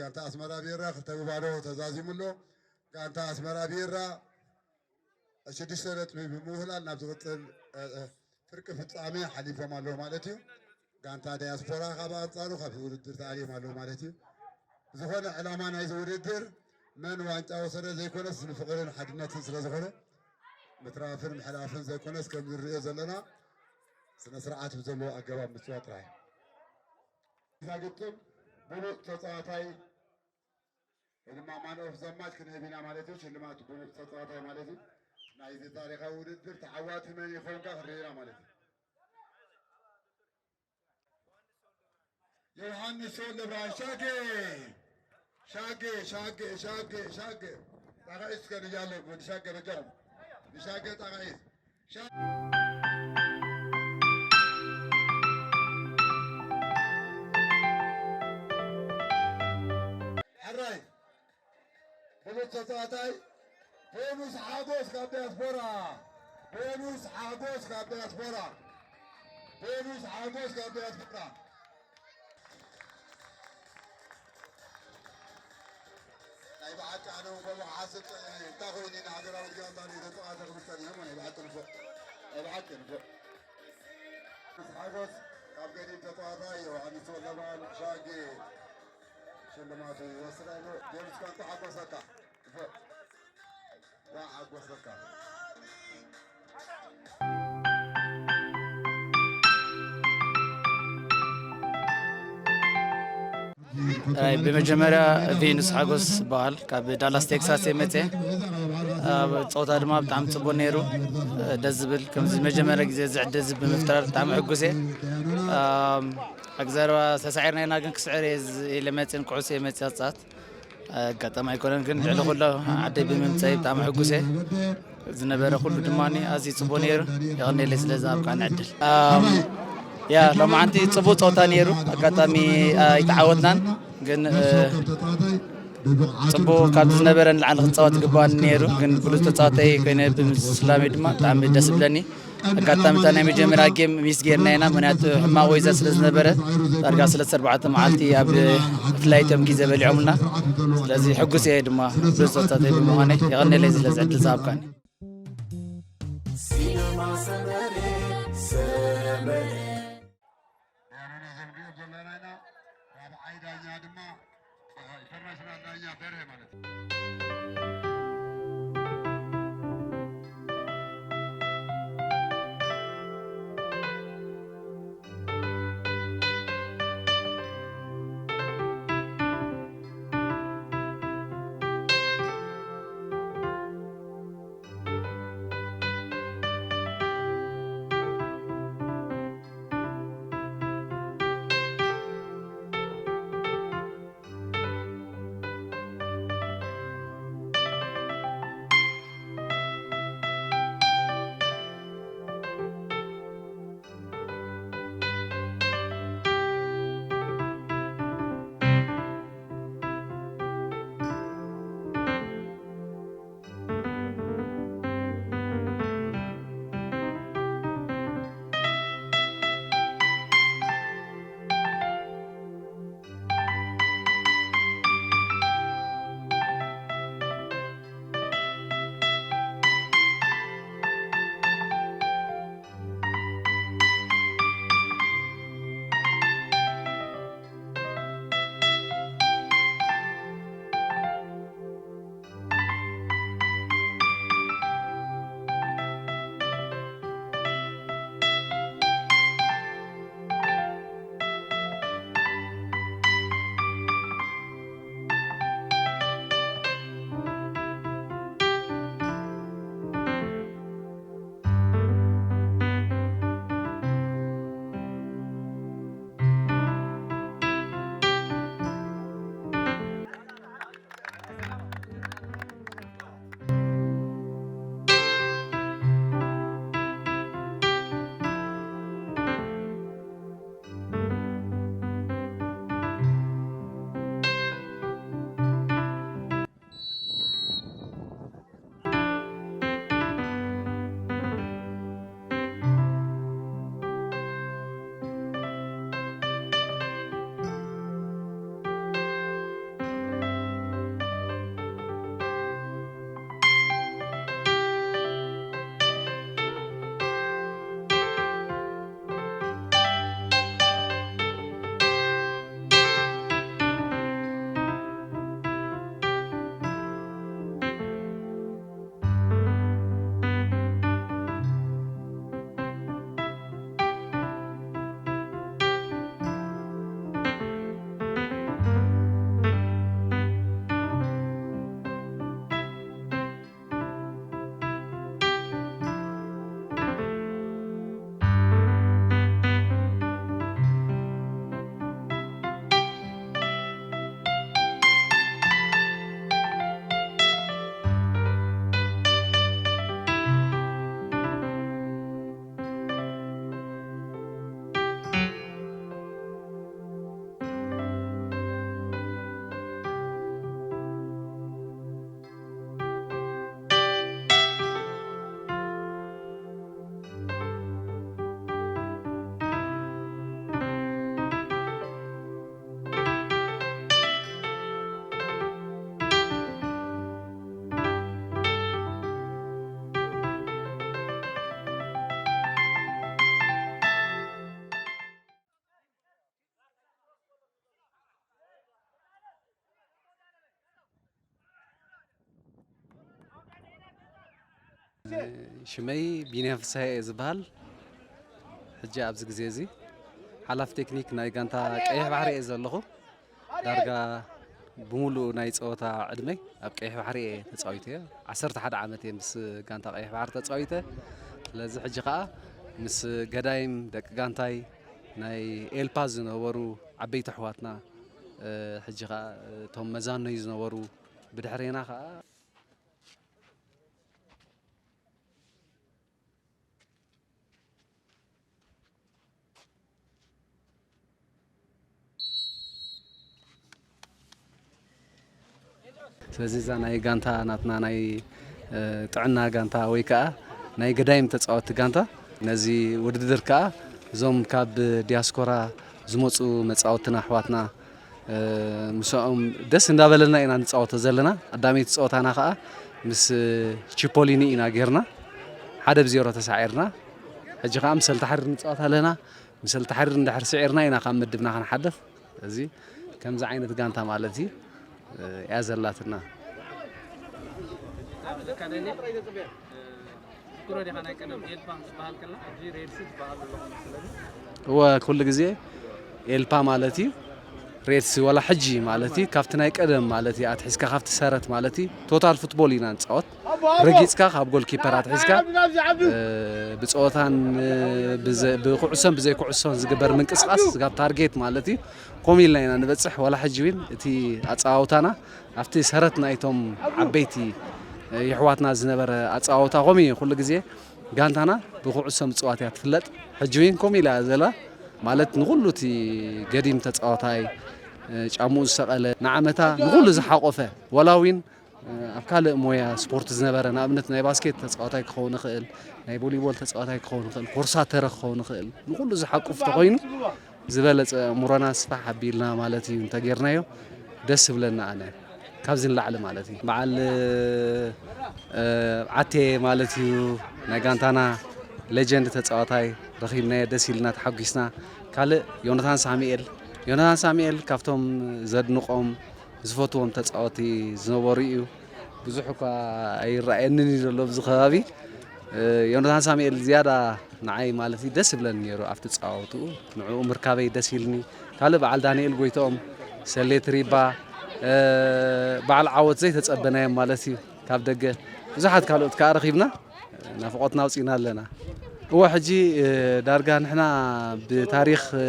ጋንታ ኣስመራ ቢራ ክልተ ብባዶ ተዛዚሙ ኣሎ። ጋንታ ኣስመራ ቢራ ሽዱሽተ ነጥቢ ብምውህላል ናብ ዝቕጽል፣ እ፣ እ፣ ፍርቂ ፍጻሜ ሓሊፎም ኣለዉ ማለት እዩ። ጋንታ ዳያስፖራ ካብ ኣንጻሩ ካብ ውድድር ተኣልዮም ኣለዉ ማለት እዩ። ዝኾነ ዕላማ ናይዚ ውድድር መን ዋንጫ ወሰደ ዘይኮነስ ንፍቕርን ሓድነትን ስለ ዝኾነ ምትራፍን ምሕላፍን ዘይኮነስ ከም ንሪኦ ዘለና ስነ ስርዓት ብዘለዎ ኣገባብ ምፅዋት ጥራሕ እዩ። እዛ ግጥም ብሉፅ ተፃዋታይ ወይ ድማ ማን ኦፍ ዘማች ክንህብ ኢና ማለት እዩ። ሽልማት ብሉፅ ተፃዋታይ ማለት እዩ። ናይዚ ታሪኻዊ ውድድር ተዓዋቲ መን ይኸውን ከ ክንርኢ ኢና ማለት እዩ። ዮሃንስ ወልደብርሃን ሻጌ ሻጌ ሻጌ ሻጌ ሻጌ ጣቕዒ እስከ ንያለ ወዲ ሻጌ በጃኹም ንሻጌ ጣቕዒ ሕራይ ብሉጽ ተጻዋታይ ቤኑስ ሓጎስ ካብ ዲያስፖራ፣ ቤኑስ ሓጎስ ካብ ዲያስፖራ፣ ቤኑስ ሓጎስ ካብ ዲያስፖራ። ናይ ብሓቂ ኣነ እውን ከምኡ ክሓስብ እንታይ ኮይኑ ንሃገራዊት ጋንታ ተጻዋታይ ክብል ጸኒሐ እሞ ናይ ብሓቂ ንፉዕ፣ ናይ ብሓቂ ንፉዕ። ቤኑስ ሓጎስ ካብ ገዲም ተጻዋታይ ዮሃንስ ወልደብርሃን ሻጌ ሽልማቱ ይወስድ ኣሎ። ቤኑስ እንኳዕ ሓጎሰካ። ብመጀመርያ ቬኑስ ሓጎስ በሃል ካብ ዳላስ ቴክሳስ የመፀ ኣብ ፀወታ ድማ ብጣዕሚ ፅቡቅ ነይሩ። ደስ ዝብል ከምዚ መጀመርያ ግዜ ዝዕደዚ ብምፍጣር ብጣዕሚ ሕጉስ እየ። ኣግዘርባ ተሳዒርና ኢና ግን ክስዕር እየ ኢለ መፅን ኩዕሶ እየ መፅያ ፃት ኣጋጣሚ ኣይኮነን ግን ልዕሊ ኩሎ ዓደይ ብምምፀይ ብጣዕሚ ሕጉስ እየ። ዝነበረ ኩሉ ድማ ኣዝዩ ፅቡቅ ነይሩ። የቐኔለይ ስለዚ ኣብቃ ንዕድል ያ ሎማዓንቲ ፅቡቅ ፀወታ ነይሩ። ኣጋጣሚ ኣይተዓወትናን ግን ፅቡቅ ካብ ዝነበረ ንላዕሊ ክፃወት ይግባኒ ነይሩ ግን ብሉፅ ተፃወተይ ኮይነ ብምስላመይ ድማ ብጣዕሚ ደስ ብለኒ። ኣጋጣሚ እታ ናይ መጀመርያ ጌም ሚስ ጌርና ኢና ምክንያቱ ሕማቅ ወይዘር ስለ ዝነበረ ዳርጋ ሰለስተ ኣርባዕተ መዓልቲ ኣብ ፍላይቶም ግዜ በሊዖምልና። ስለዚ ሕጉስ እየ ድማ ብሉፅ ተፃዋታይ ብምዃነይ። የቐኔለይ ስለዚ ዕድል ዝሃብካኒ። ዳያኑና ዘንብዮ ዘለና ኢና። ራብዓይ ዳኛ ድማ ኢንተርናሽናል ዳኛ በርሀ ማለት እዩ። ሽመይ ቢንያም ፍስሃ እየ ዝበሃል። ሕጂ ኣብዚ ግዜ እዚ ሓላፊ ቴክኒክ ናይ ጋንታ ቀይሕ ባሕሪ እየ ዘለኹ። ዳርጋ ብምሉእ ናይ ጸወታ ዕድመይ ኣብ ቀይሕ ባሕሪ እየ ተጻዊተ። ዓሰርተ ሓደ ዓመት እየ ምስ ጋንታ ቀይሕ ባሕሪ ተጻዊተ። ስለዚ ሕጂ ኸኣ ምስ ገዳይም ደቂ ጋንታይ ናይ ኤልፓ ዝነበሩ ዓበይቲ ኣሕዋትና፣ እ፣ ሕጂ ኸኣ እቶም መዛኖይ ዝነበሩ ብድሕሬና ኸኣ ስለዚ እዛ ናይ ጋንታ ናትና ናይ፣ እ፣ ጥዕና ጋንታ ወይ ከኣ ናይ ገዳይም ተጻወትቲ ጋንታ ነዚ ውድድር ከኣ እዞም ካብ ዲያስፖራ ዝመጹ መጻወትና ኣሕዋትና፣ እ፣ ምስኦም ደስ እንዳበለና ኢና ንጻወቶ ዘለና። ቀዳመይቲ ጸወታና ከኣ ምስ ቺፖሊኒ ኢና ጌርና። ሓደ ብ ዜሮ ተሳዒርና። ሕጂ ከኣ ምስ ሰልተሓሪር ንጻወት ኣለና። ምስ ሰልተሓሪር እንድሕር ስዒርና ኢና ካብ ምድብና ክንሓልፍ። እዚ ከምዚ ዓይነት ጋንታ ማለት እዩ፣ እ፣ እያ ዘላትና። ዝክሮ ዲኻ ናይ ቀደም ኤልፓ ምስ በሃል ከላ፣ ሕጂ ሬድሲ ዝበሃል ዘሎ መሰለኒ። እወ፣ ኩሉ ግዜ ኤልፓ ማለት እዩ። ሬድሲ ዋላ ሕጂ ማለት እዩ፣ ካብቲ ናይ ቀደም ማለት እዩ፣ ኣትሒዝካ ካብቲ ሰረት ማለት እዩ። ቶታል ፉትቦል ኢና ንጻወት። ረጊጽካ ካብ ጎልኪፐር ኣትሒዝካ፣ እ፣ ብጸወታን፣ እ፣ ብዘ-፣ ብኩዕሶን ብዘይኩዕሶን ዝግበር ምንቅስቓስ ካብ ታርጌት ማለት እዩ። ከምኡ ኢልና ኢና ንበጽሕ። ዋላ ሕጂ እውን እቲ ኣጸዋውታና ኣብቲ ሰረት ናይቶም ዓበይቲ፣ እ፣ የሕዋትና ዝነበረ ኣጸዋውታ ከምኡ እዩ። ኩሉ ግዜ ጋንታና ብኩዕሶ ምጽዋት እያ ትፍለጥ። ሕጂ እውን ከምኡ ኢላ እያ ዘላ። ማለት ንኹሉ እቲ ገዲም ተጻዋታይ፣ እ፣ ጫምኡ ዝሰቐለ፣ ንዓመታ ንኹሉ ዝሓቆፈ፣ ዋላ እውን፣ እ፣ ኣብ ካልእ ሞያ ስፖርት ዝነበረ፣ ንኣብነት ናይ ባስኬት ተጻዋታይ ክኸውን ይኽእል፣ ናይ ቮሊቦል ተጻዋታይ ክኸውን ይኽእል፣ ኮርሳተረ ክኸውን ይኽእል፣ ንኹሉ ዝሓቁፍ ተኾይኑ ዝበለጸ እምሮና ስፋሕ ኣቢልና ማለት እዩ እንተጌርናዮ ደስ ዝብለና ኣነ ካብዚ ንላዕሊ ማለት እዩ። በዓል፣ እ፣ ዓቴ ማለት እዩ ናይ ጋንታና ሌጀንድ ተጻዋታይ ረኺብናዮ ደስ ኢልና ተሓጒስና። ካልእ ዮናታን ሳሙኤል፣ ዮናታን ሳሙኤል ካብቶም ዘድንቖም ዝፈትዎም ተጻወቲ ዝነበሩ እዩ። ብዙሕ እኳ ኣይረኣየንን እዩ ዘሎ ኣብዚ ከባቢ። እ፣ ዮናታን ሳሙኤል ዝያዳ ንዓይ ማለት እዩ ደስ ይብለኒ ነይሩ ኣብቲ ጻወትኡ። ንዕኡ ምርካበይ ደስ ኢልኒ። ካልእ በዓል ዳንኤል ጎይትኦም፣ ሰሌ ትሪባ፣ እ፣ በዓል ዓወት ዘይተጸበናዮም ማለት እዩ ካብ ደገ። ብዙሓት ካልኦት ከኣ ረኺብና ናፍቖትና ኣውጺእና ኣለና። እወ፣ ሕጂ፣ እ፣ ዳርጋ ንሕና ብታሪኽ፣ እ፣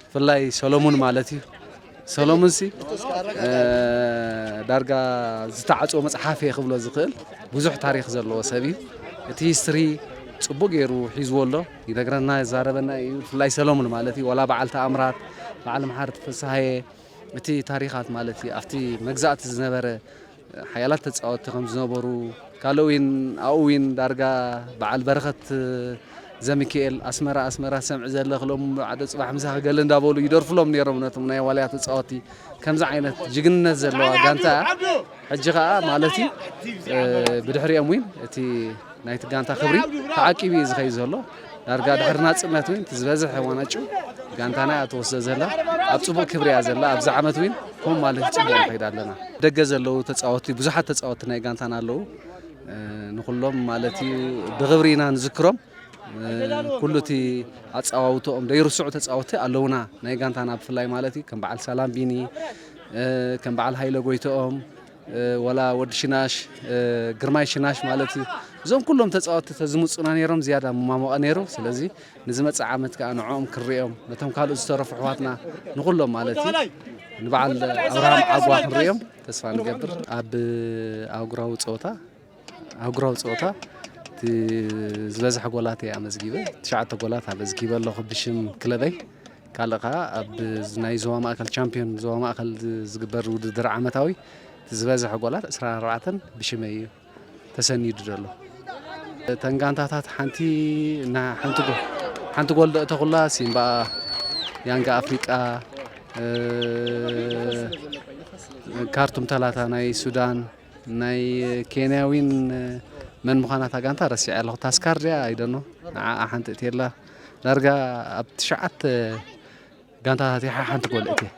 ብፍላይ ሰሎሙን ማለት እዩ። ሰሎሙንሲ፣ እ፣ ዳርጋ ዝተዓጽወ መጽሓፍ እየ ክብሎ ዝኽእል ብዙሕ ታሪኽ ዘለዎ ሰብ እዩ። እቲ ሂስትሪ ጽቡቕ ገይሩ ሒዝዎ ኣሎ፣ ይነግረና፣ ይዛረበና እዩ። ብፍላይ ሰሎሙን ማለት እዩ፣ ወላ በዓል ተኣምራት፣ በዓል መሓሪ ፍስሃየ፣ እቲ ታሪኻት ማለት እዩ፣ ኣብቲ መግዛእቲ ዝነበረ ሓያላት ተጻወትቲ ከም ዝነበሩ፣ ካልእ እውን ኣብኡ እውን ዳርጋ በዓል በረኸት ዘሚካኤል ኣስመራ፣ ኣስመራ ሰምዕ ዘለኽ ሎም ዓደ ጽባሕ ምሳኺ ገለ እንዳበሉ ይደርፉሎም ነይሮም ነቶም ናይ ዋልያ ተጻወትቲ። ከምዚ ዓይነት ጅግንነት ዘለዋ ጋንታ እያ። ሕጂ ኸኣ ማለት እዩ፣ እ፣ ብድሕሪኦም እውን እቲ ናይቲ ጋንታ ክብሪ ተዓቂቡ እዩ ዝኸይድ ዘሎ። ዳርጋ ድሕሪ ናጽነት እውን እቲ ዝበዝሐ ዋንጫ ጋንታና እያ ትወስዶ ዘላ። ኣብ ጽቡቕ ክብሪ እያ ዘላ። ኣብዚ ዓመት እውን ከምኡ ማለት ጽቡቕ ንኸይድ ኣለና። ደገ ዘለዉ ተጻወትቲ፣ ብዙሓት ተጻወትቲ ናይ ጋንታና ኣለዉ። እ፣ ንኹሎም ማለት እዩ ብኽብሪ ኢና ንዝክሮም። እ፣ ኩሉ እቲ ኣጻዋውትኦም ዘይርስዑ ተጻወትቲ ኣለዉና ናይ ጋንታና ብፍላይ ማለት እዩ። ከም በዓል ሰላም ቢኒ፣ እ፣ ከም በዓል ሃይለ ጎይትኦም፣ እ፣ ወላ ወዲ ሽናሽ፣ እ፣ ግርማይ ሽናሽ ማለት እዩ። እዞም ኩሎም ተጻወትቲ ተዝምጹና ነይሮም ዝያዳ ምማሞቐ ነይሩ። ስለዚ ንዝመጽእ ዓመት ከኣ ንዕኦም ክንሪኦም፣ ነቶም ካልኦት ዝተረፉ ኣሕዋትና ንኹሎም ማለት እዩ፣ ንበዓል ኣብርሃም ዓጓ ክንሪኦም ተስፋ ንገብር። ኣብ ኣህጉራዊ ጸወታ፣ ኣህጉራዊ ጸወታ እቲ ዝበዝሐ ጎላት እየ ኣመዝጊበ። ትሽዓተ ጎላት ኣመዝጊበ ኣለኹ ብሽም ክለበይ። ካልእ ከኣ ኣብ ናይ ዞባ ማእከል ቻምፒዮን ዞባ ማእከል ዝግበር ውድድር ዓመታዊ እቲ ዝበዝሐ ጎላት ዕስራን ኣርባዕተን ብሽመይ እዩ ተሰኒዱ ዘሎ። እተን ጋንታታት ሓንቲ፣ እና ሓንቲ ጎ-፣ ሓንቲ ጎል ደእተኹላ ሲምባ፣ ያንጋ ኣፍሪቃ፣ እ፣ ካርቱም ተላታ ናይ ሱዳን፣ ናይ ኬንያዊን መን ምዃና እታ ጋንታ ረሲዐ ኣለኹ። ታስካር ድያ ኣይደኖ፣ ንዓኣ ሓንቲ እትየላ። ዳርጋ ኣብ ትሽዓተ ጋንታታት እየ ሓንቲ ጎል እትየ።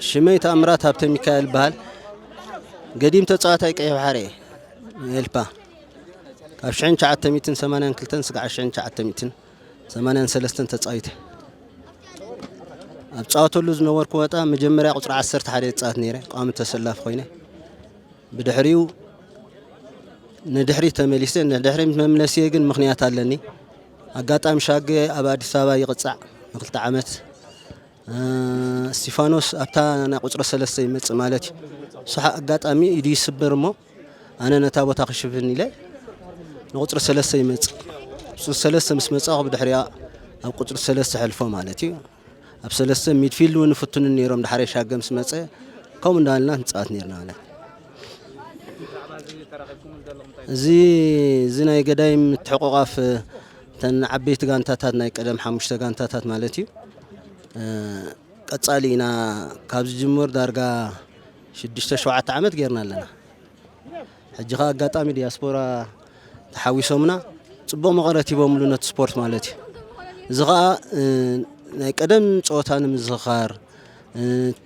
ሽመይ ተኣምራት ሃብተ ሚካኤል ይበሃል። ገዲም ተጻዋታይ ቀይሕ ባሕሪ እየ። ኤልፓ ካብ ሽሕን ትሽዓተ ሚእትን ሰማንያን ክልተን ስጋዕ ሽሕን ትሽዓተ ሚእትን ሰማንያን ሰለስተን ተጻዊተ። ኣብ ጻወተሉ ዝነበርኩ ወጣ መጀመርያ ቁጽሪ ዓሰርተ ሓደ ይጻወት ነይረ፣ ቋሚ ተሰላፊ ኮይነ። ብድሕሪኡ ንድሕሪ ተመሊሰ፣ ንድሕሪ መምለሲየ ግን ምኽንያት ኣለኒ። ኣጋጣሚ ሻገ ኣብ ኣዲስ ኣበባ ይቕጻዕ ንክልተ ዓመት። እ፣ እስቲፋኖስ ኣብታ ናይ ቁጽሪ ሰለስተ ይመጽእ ማለት እዩ። እሱ ሓ-፣ ኣጋጣሚ ኢዱ ይስበር እሞ ኣነ ነታ ቦታ ክሽፍን ኢለ ንቁጽሪ ሰለስተ ይመጽእ። ቁጽሪ ሰለስተ ምስ መጻኹ ብድሕሪኣ ኣብ ቁጽሪ ሰለስተ ሕልፎ ማለት እዩ። ኣብ ሰለስተ ሚድፊልድ እውን ይፍትኑ ነይሮም። ድሓረ ሻገ ምስ መጸ ከምኡ እንዳበልና ንጻወት ነይርና ማለት። እዚ፣ እዚ ናይ ገዳይም ምትሕቑቓፍ እተን ዓበይቲ ጋንታታት ናይ ቀደም ሓሙሽተ ጋንታታት ማለት እዩ። እ፣ ቀጻሊ ኢና ካብ ዝጅምር ዳርጋ ሽዱሽተ ሸውዓተ ዓመት ጌርና ኣለና። ሕጂ ኸኣ ኣጋጣሚ ዲያስፖራ ተሓዊሶምና ጽቡቕ መቐረት ሂቦምሉ ነቲ ስፖርት ማለት እዩ። እዚ ኸኣ፣ እ፣ ናይ ቀደም ጸወታ ንምዝኽኻር፣ እ፣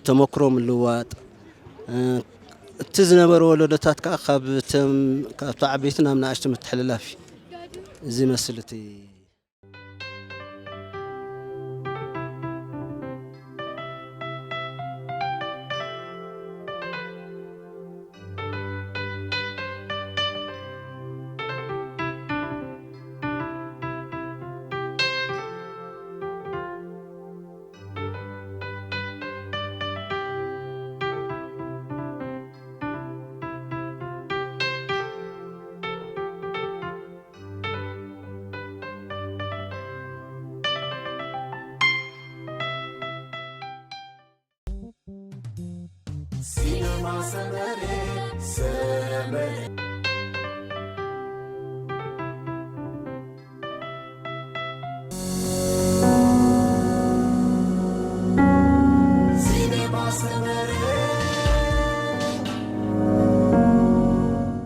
ተመክሮ ምልዋጥ፣ እ፣ እቲ ዝነበረ ወለዶታት ከኣ ካብ እቶም፣ ካብቲ ዓበይቲ ናብ ንኣሽቱ ምትሕልላፍ እዩ። እዚ ይመስል እቲ